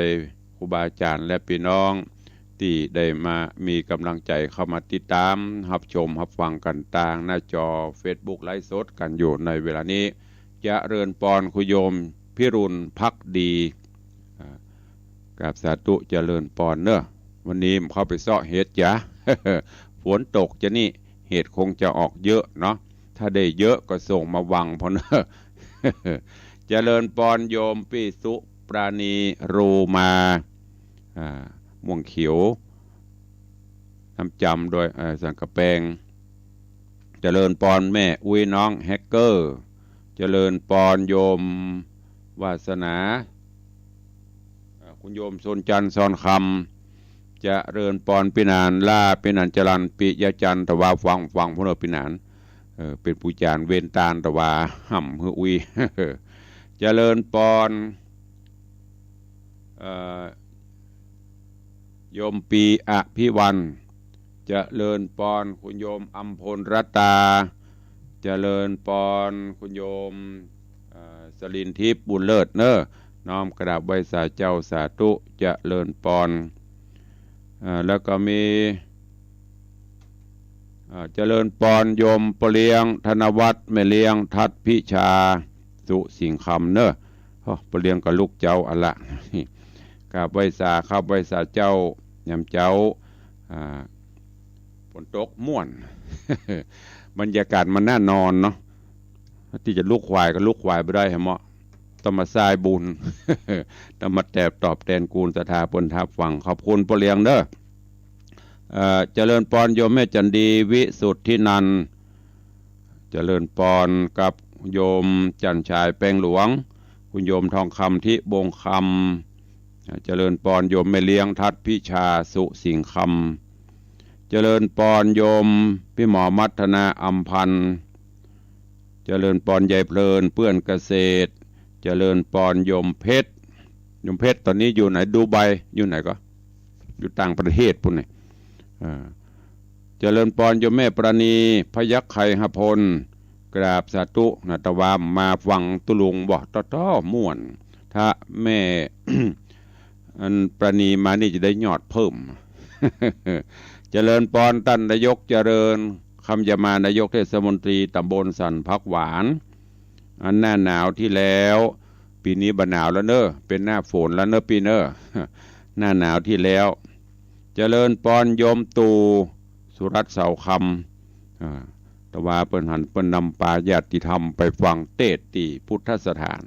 ครูบาอาจ๋ารย์และปี้น้อง ตี้ได้มามีก๋ำลังใจ๋เข้ามาติดต๋าม ฮับชม ฮับฟังกั๋นตางหน้าจอเฟซบุ๊กไลฟ์สดกั๋นอยู่ในเวลานี้ เจริญปอน คุณโยมพิรุณภักดี อ่า กราบสาธุ เจริญปอนเนอะ วันนี้เข้าไปเซาะเห็ดจ๊ะ ฝนตกจ๊ะนี่ เห็ดคงจะออกเยอะเนาะ ถ้าได้เยอะก็ส่งมาวังพ่องเนอะ เจริญปอนโยมปี้สุปราณี โรมา อ่า ม่วงเขียว น้ำจำโดย เอ่อ สันกำแปง เจริญปอนแม่อุ๊ยน้องแฮกเกอร์ เจริญปอนโยมวาสนา เอ่อ คุณโยมชนจันทร์ซอนคำ เจริญปอนปี้หนาน ลาปี้หนาน จรัญ ปิยะจันทร์ ตะวาฟัง ฟังพ่องเนอะปี้หนาน เออ เป๋นผู้จ๋ารย์เวนตาน ตะวาห่ำหื้ออุ๊ย เจริญปอน เอ่อ โยมปีอภิวัน เจริญปอน คุณโยมอัมพลรัตตา เจริญปอน คุณโยม เอ่อ สลินทิพย์บุญเลิศเนอะ น้อมกราบไหว้สาเจ้าสาธุ เจริญปอน เอ่อ แล้วก็มี เอ่อ เจริญปอนโยมป้อเลี้ยงธนวัฒน์ แม่เลี้ยงทัดพิชา สุสิงห์คำเนอะ โอ้ ป้อเลี้ยงกับลูกเจ้าอะละ กราบไหว้สา ครับ ไหว้สาเจ้า ยามเจ๊า อ่า ฝนตกม่วน บรรยากาศมันน่านอนเนาะ ตี้จะลุกขวายก็ลุกขวายบ่ได้แหมเนาะ ต้องมาสายบุญ ต้องมาแตบตอบแตนกูลศรัทธาเปิ้นฮับฟัง ขอบคุณป้อเลี้ยงเนอะ เอ่อ เจริญปอนโยมแม่จันดี วิสุทธินันท์ เจริญปอนกับโยมจันทร์ชายแป้งหลวง คุณโยมทองคำ ทิวงศ์คำ เจริญปอนโยมแม่เลี้ยงทัดพิชา สุสิงห์คำ เจริญปอนโยมพี่หมอมัทนา อำพันธ์ เจริญปอนยายเพลิน เปื้อนเกษตร เจริญปอนโยมเพชร โยมเพชรต๋อนนี้อยู่ไหน ดูไบ อยู่ไหนก็ อยู่ต่างประเทศปู้นนี่ อ่า เจริญปอนโยมแม่ปราณี พยัคฆ์ไคหพล กราบสาธุนะ ตะวามาฟังตุ๊ลุงบ่ ต้อๆ ม่วน ถ้าแม่ อันปราณีมานี่จะได้ยอดเพิ่ม เจริญปอนต้านนายกเจริญ คำยะมา นายกเทศมนตรีตำบลสันผักหวาน อันหน้าหนาวตี้แล้ว ปี๋นี้บ่หนาวแล้วเนอะ เป๋นหน้าฝนแล้วเนอะปี้เนอะ หน้าหนาวตี้แล้ว เจริญปอนโยมตู่ สุรัตน์เสาคำ อ่า ตะวาเปิ้นหันเปิ้นนำปาญาติธรรมไปฟังเตสน์ตี้พุทธสถาน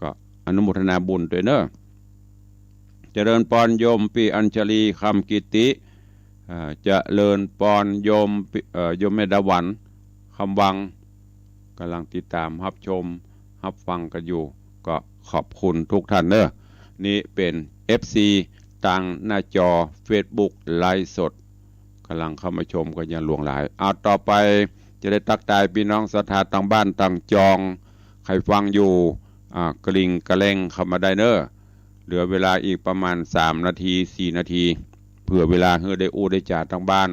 ก็อนุโมทนาบุญตวยเนอะ เจริญปอนโยมปี้อัญชลี คำกิติ อ่า เจริญปอนโยมปี้ เอ่อ โยมแม่ดาหวัน คำวัง กำลังติดต๋ามฮับชมฮับฟังกั๋นอยู่ ก็ขอบคุณทุกท่านเน่อ นี่เป๋น เอฟซี ตางหน้าจอเฟซบุ๊กไลฟ์สด กำลังเข้ามาชมกั๋นอย่างหลวงหลาย เอา ต่อไปจะได้ตั๊กตายปี้น้องศรัทธาตางบ้านตางจอง ใผฟังอยู่ อ่า กริ่งกระแล่งเข้ามาได้เน่อ เหลือเวลาอีกประมาณสามนาที สี่นาที เผื่อเวลาหื้อได้อู้ได้จ๋าตางบ้าน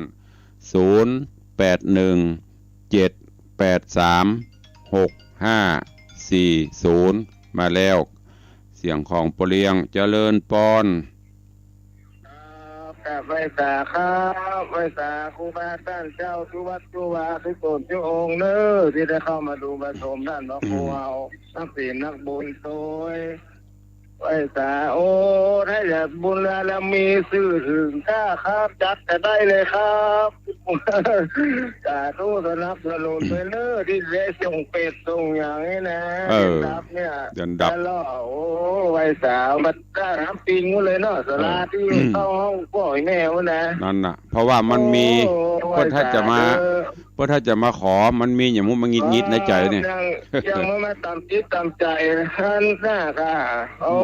ศูนย์ แปด หนึ่ง เจ็ด แปด สาม หก ห้า สี่ ศูนย์ มาแล้ว เสียงของป้อเลี้ยง เจริญปอน ครับ ครับ ไหว้สาครับ ไหว้สาครูบาอาจ๋ารย์เจ้า กู้วัดกู้วา กู้ต๋นกู้องค์เน่อ ตี้ได้เข้ามาดูมาชมต้านพระครูเฮา นักศีลนักบุญโตย ไหว้สา โอ้ ถ้าอยากบุญบารมีซื่อถึงข้าครับ จัดจะได้เลยครับ สาธุ สนับสนุนไปเน่อ ตี้ได้ส่งเปรตส่งหยังนี่นะ เออ เดือนดับเนี่ย เดือนดับ แล้ว โอ้ ไหว้สา บัด ถ้าน้ำปิงหมดเลยเนาะ ศาลา เออ ตี้เข้าห้องพ่อแม่หมดนะ นั่นน่ะ เพราะว่ามันมี โอ้ เปิ้นถ้าจะมา ไหว้สาเด้อ เปิ้นถ้าจะมาขอ มันมีอย่างมุ้นมันหงิดหงิดในใจ๋นี่ ยัง ยังไม่มาตามจิตตามใจ๋หั้นน่ะค่ะ โอ้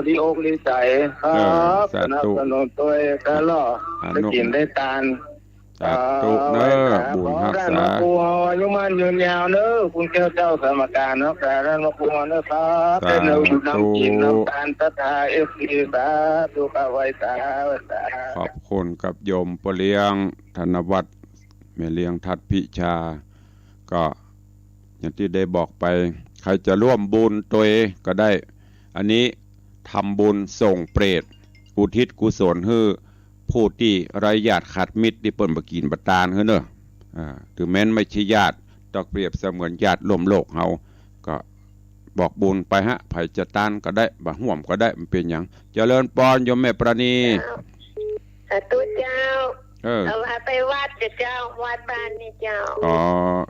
ดีอกดีใจ๋ ครับ เออ สาธุ สนับสนุนโตย ก็รอ อนุ ได้กิ๋นได้ตาน สาธุเน่อ ครับ บุญฮักษา ขอต้านพระครูเฮาอายุมั่นยืนยาวเน่อ คุณแก้วเจ้าสมการเนาะ ครับ ต้านพระครูเฮาเน่อครับ สาธุ ได้นำบุญนำกิ๋นนำตานศรัทธา เอฟซี สาธุครับ ไหว้สา ไหว้สา ขอบคุณกับโยมป้อเลี้ยง ธนวัฒน์ แม่เลี้ยงทัดพิชา ก็อย่างตี้ได้บอกไป ใผจะร่วมบุญโตยก็ได้ อันนี้ทำบุญส่งเปรต อุทิศกุศลหื้อผู้ตี้ไร้ญาติขาดมิตรตี้เปิ้นบ่กิ๋นบ่ตานหื้อเน่อ อ่า ถึงแม้นไม่ใช่ญาติ ต้องเปรียบเสมือนญาติร่วมโลกเฮา ก็บอกบุญไปฮะ ใผจะตานก็ได้ บ่ฮ่วมก็ได้ มันเป๋นหยัง เจริญปอนโยมแม่ปราณี เจ้า สาธุเจ้า เออ เอาไปวัดเจ้า วัดบ้านนี่เจ้า อ๋อ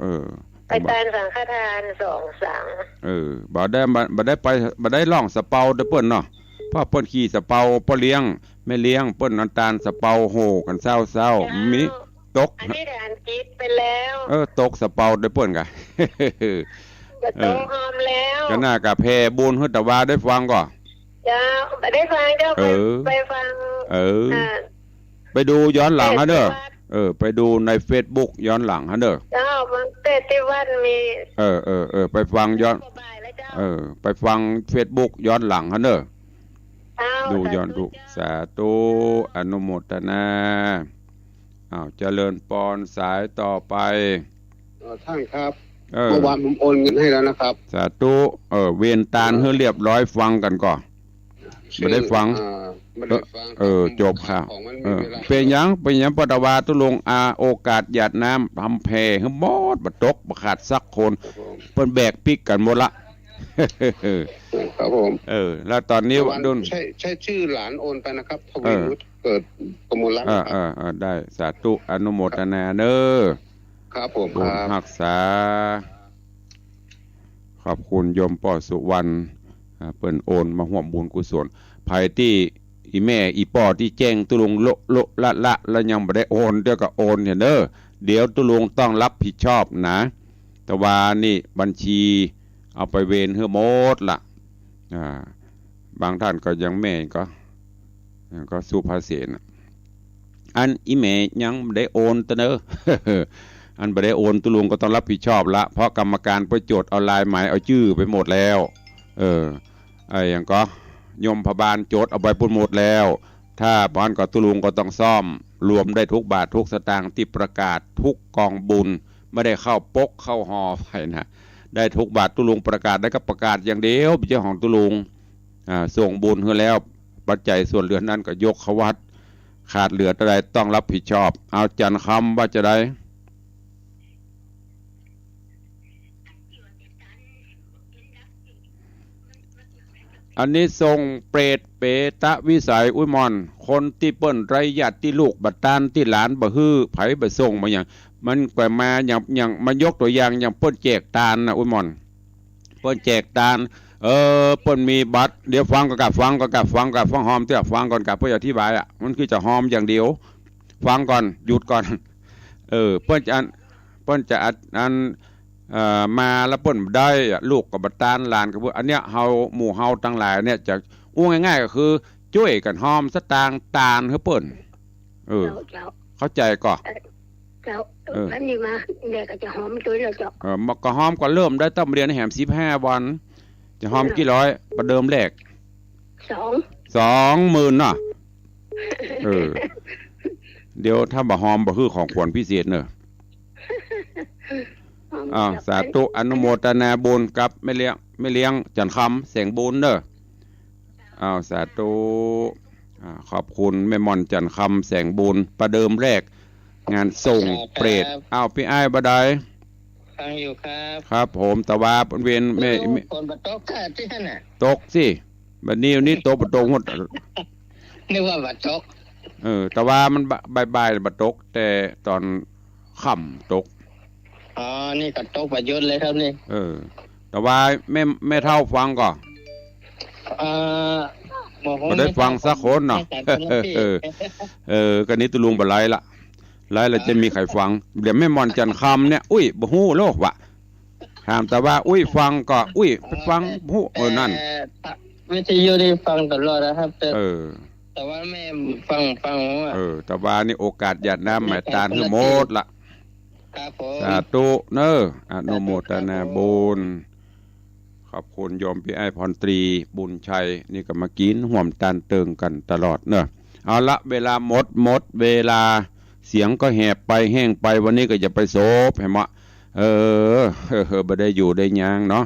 เออ ไปตานสังฆทานสองสัง เออ บ่ได้ บ่ บ่ได้ไป บ่ได้ล่องสะเปาตวยเปิ้นเนาะ เพราะเปิ้นขี่สะเปา ป้อเลี้ยง แม่เลี้ยง เปิ้นเอาตานสะเปาโห่กั๋นเซ้าๆ เจ้า มีตก อันนี้ทหารกิจไปแล้ว เออ ตกสะเปาตวยเปิ้นก่ะ ก็ตกหอมแล้ว ก็น่าก็แผ่บุญหื้อตะวาได้ฟังก่อ เจ้า บ่ได้ฟังเจ้า เออ ไป ไปฟัง เออ อ่า ไปดูย้อนหลังฮะเน่อ เออ ไปดูในเฟซบุ๊กย้อนหลังฮะเน่อ เจ้า มันเตะตี้วัดมี เออ เออ เออ ไปฟังย้อน บ่ายแล้วเจ้า เออ ไปฟังเฟซบุ๊กย้อนหลังฮะเน่อ เจ้า ดูย้อน สาธุ ดู เจ้า สาธุ อนุโมทนา อ้าว เจริญปอน สายต่อไป เอ่อ ท่านครับ เออ เมื่อวานผมโอนเงินให้แล้วนะครับ สาธุ เออ เวียนตานหื้อเรียบร้อย ฟังกั๋นก่อ บ่ได้ฟัง อ่า บ่ได้ฟัง เออ ครับ จบข่าว ของมัน เออ มีเวลา เป๋นหยัง เป๋นหยัง ปอตะวาตุ๊ลุง อา โอกาสหยาดน้ำ ทำแผ่หื้อหมด บ่ตก บ่ขาดสักคน ครับผม เปิ้นแบกปิ๊กกั๋นหมดละ ครับผม เออ แล้วต๋อนนี้ เมื่อวาน ดุล ใช่ ใช่ชื่อหลานโอนไปนะครับ ทวีวุฒิ เออ เกิดกมลรัตน์ เออ นะครับ เออ เออ ได้ สาธุ อนุโมทนาเน่อ ครับผม บุญ ครับ ฮักษา ขอบคุณโยมป้อสุวรรณ อ่า เปิ้นโอนมาฮ่วมบุญกุศล ใผตี้ อี่แม่อี่ป้อตี้แจ้งตุ๊ลุงโละโละละละ แล้วยังบ่ได้โอน เดี๋ยวก็โอนเน่อ เดี๋ยวตุ๊ลุงต้องรับผิดชอบนะ ตะวานี่บัญชีเอาไปเวียนหื้อหมดละ อ่า บางท่านก็ยังแม่ก็ ก็สุภาเสนน่ะ อันอี่แม่ยังบ่ได้โอนตวยเน่อ อันบ่ได้โอนตุ๊ลุงก็ต้องรับผิดชอบละ เพราะกรรมการไปจดเอาลายหมายเอาจื้อไปหมดแล้ว เออ ไอ้หยังก็ โยมพบาลจดเอาไปปุ้นหมดแล้ว ถ้าบ่หั้นก็ตุ๊ลุงก็ต้องซ่อม รวมได้ทุกบาททุกสตางค์ตี้ประกาศทุกกองบุญ บ่ได้เข้าปกเข้าฮอไปนะ ได้ทุกบาทตุ๊ลุงประกาศได้ก็ประกาศอย่างเดียว บ่ใจ้ของตุ๊ลุง อ่า ส่งบุญหื้อแล้ว ปัจจัยส่วนเหลือนั้นก็ยกเข้าวัด ขาดเหลือเต้าใดต้องรับผิดชอบ เอา จันทร์คำว่าจะใด อันนี้ส่งเปรตเปตวิสัย อุ๊ยหม่อน คนตี้เปิ้นไร้ญาติตี้ลูกบ่ตานตี้หลานบ่หื้อ ใผบ่ส่งบ่หยัง มันก็มาอย่าง อย่าง มายกตั๋วอย่าง อย่างเปิ้นแจกตานน่ะ อุ๊ยหม่อน เปิ้นแจกตาน เออ เปิ้นมีบัตร เดี๋ยวฟังก่อนก่ะ ฟังก่อนก่ะ ฟังก่อนก่ะ ฟังฮอมเตื้อ ฟังก่อนก่ะ เปิ้นอธิบายอ่ะ มันคือจะฮอมอย่างเดียว ฟังก่อน หยุดก่อน เออ เปิ้นจะอัน เปิ้นจะอัน อัน เอ่อ มาแล้วเปิ้นบ่ได้อะ ลูกก็บ่ตาน หลานก็บ่ อันเนี้ยเฮา หมู่เฮาตังหลายเนี่ยจะ อู้ง่ายๆ ก็คือจ้วยกั๋นฮอมสตางค์ตานหื้อเปิ้น เออ เจ้า เจ้า เข้าใจ๋ก่อ เอ่อ เจ้า เออ อันนี้มา แม่ก็จะฮอมตวยแล้วเจ้า เออ มาก็ฮอมก็เริ่มได้ ต้องเรียนแหมสิบห้าวัน จะฮอม เออ กี่ร้อย ประเดิมแรก สอง สองหมื่นเนาะ เออ เดี๋ยวถ้าบ่ฮอมบ่หื้อของขวัญพิเศษเนอะ ฮอม อ้าว เจ้า สาธุ อนุโมทนาบุญกับแม่เลี้ยง แม่เลี้ยงจันทร์คำ แสงบุญเนอะ อ้าว สาธุ อ่า ขอบคุณแม่ม่อนจันทร์คำ แสงบุญ ประเดิมแรก งานส่งเปรต ครับ อ้าว ปี้อ้ายบ่าดาย ฟังอยู่ครับ ครับผม ตะวาบริเวณแม่ โอ้ แม่ ฝนบ่ตกค่ะตี้หั้นน่ะ ตกสิ บัดนี้ วันนี้ตกบ่ตกหมด นึกว่าบ่ตก เออ ตะวามันบ่ายๆ บ่ตก แต่ต๋อนค่ำตก อ๋อ นี่ก็ตกบ่หยุดเลยครับนี่ เออ ตะวาแม่ แม่เฒ่าฟังก่อ เอ่อ บ่ฮู้ บ่ได้ฟังสักคนเนาะ แม่เฒ่าฟังแล้วพี่ เออ เออ ก็นี่ตะลุงบ่ไลฟ์ละ ไลฟ์แล้วจะมีใผฟัง เดี๋ยวแม่ม่อนจันทร์คำเนี่ย อุ๊ย บ่ฮู้โลกวะ ถามตะวา อุ๊ย ฟังก่อ อุ๊ย ไปฟัง บ่ฮู้ เออ นั่น แต่วิทยุนี่ฟังตลอดนะครับ แต่ เออ แต่ว่าแม่ฟัง ฟังว่า เออ ตะวานี่โอกาสหยาดน้ำหมายตาหื้อหมดละ ครับผม สาธุเนอะ อนุโมทนาบุญ ขอบคุณโยมปี้อ้ายพรตรี บุญชัย นี่ก็มากิ๋นฮ่วมตานเติงกั๋นตลอดเนอะ เอาละ เวลาหมด หมดเวลา เสียงก็แหบไป แห้งไป วันนี้ก็อย่าไปโสบ หันบ่ เออ เออ บ่ได้อยู่ได้ยางเนาะ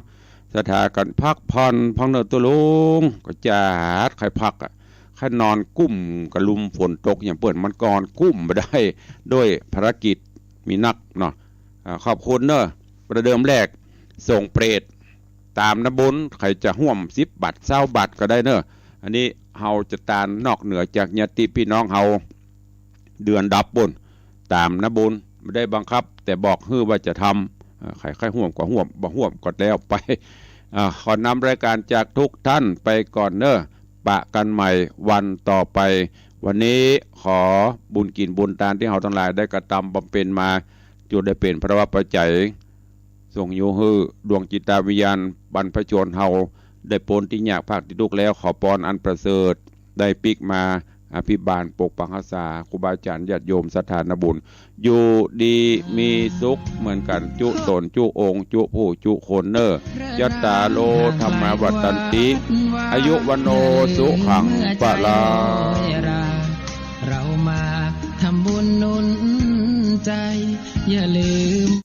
สถากั๋นพักผ่อน พักเนอะ ตะลุง ก็จาดใค่พักอะ ใค่นอนกุ้มกะลุมฝนตกอย่างเปิ้น มันก็นอนกุ้มบ่ได้ ด้วยภารกิจมีนักเนาะ อ่า ขอบคุณเนอะ ประเดิมแรก ส่งเปรต ต๋ามน้ำบุญ ใผจะฮ่วมสิบบาท ซาวบาทก็ได้เนอะ อันนี้เฮาจะตานนอกเหนือจากญาติปี้น้องเฮา เดือนดับปู้น ต๋ามน้ำบุญ บ่ได้บังคับ แต่บอกหื้อว่าจะทำ เอ่อ ใผใค่ฮ่วมก็ฮ่วม บ่ฮ่วมก็แล้วไป อ่า ขอนำรายการจากทุกท่านไปก่อนเนอะ ปะกั๋นใหม่วันต่อไป วันนี้ขอบุญกิ๋นบุญตานตี้เฮาตังหลายได้กระตำบำเพ็ญมา จุ่งได้เป๋นพลวปัจจัย ส่งอยู่หื้อดวงจิตวิญญาณบรรพชนเฮาได้ป๊นตี้ยากพรากตี้ตุ๊กข์แล้ว ขอปอนอันประเสริฐ ได้ปิ๊กมาอภิบาลปกปักฮักษาครูบาอาจ๋ารย์ญาติโยมสถานะบุญ อยู่ดีมีสุขเหมือนกั๋น จุ๊ต๋นจุ๊องค์ จุ๊ผู้จุ๊คนเน่อ ยัตตาโล ธัมมาวัฑฒันติ อายุ วัณโณ สุขัง พลัง เรามาทำบุญหนุนใจ อย่าลืม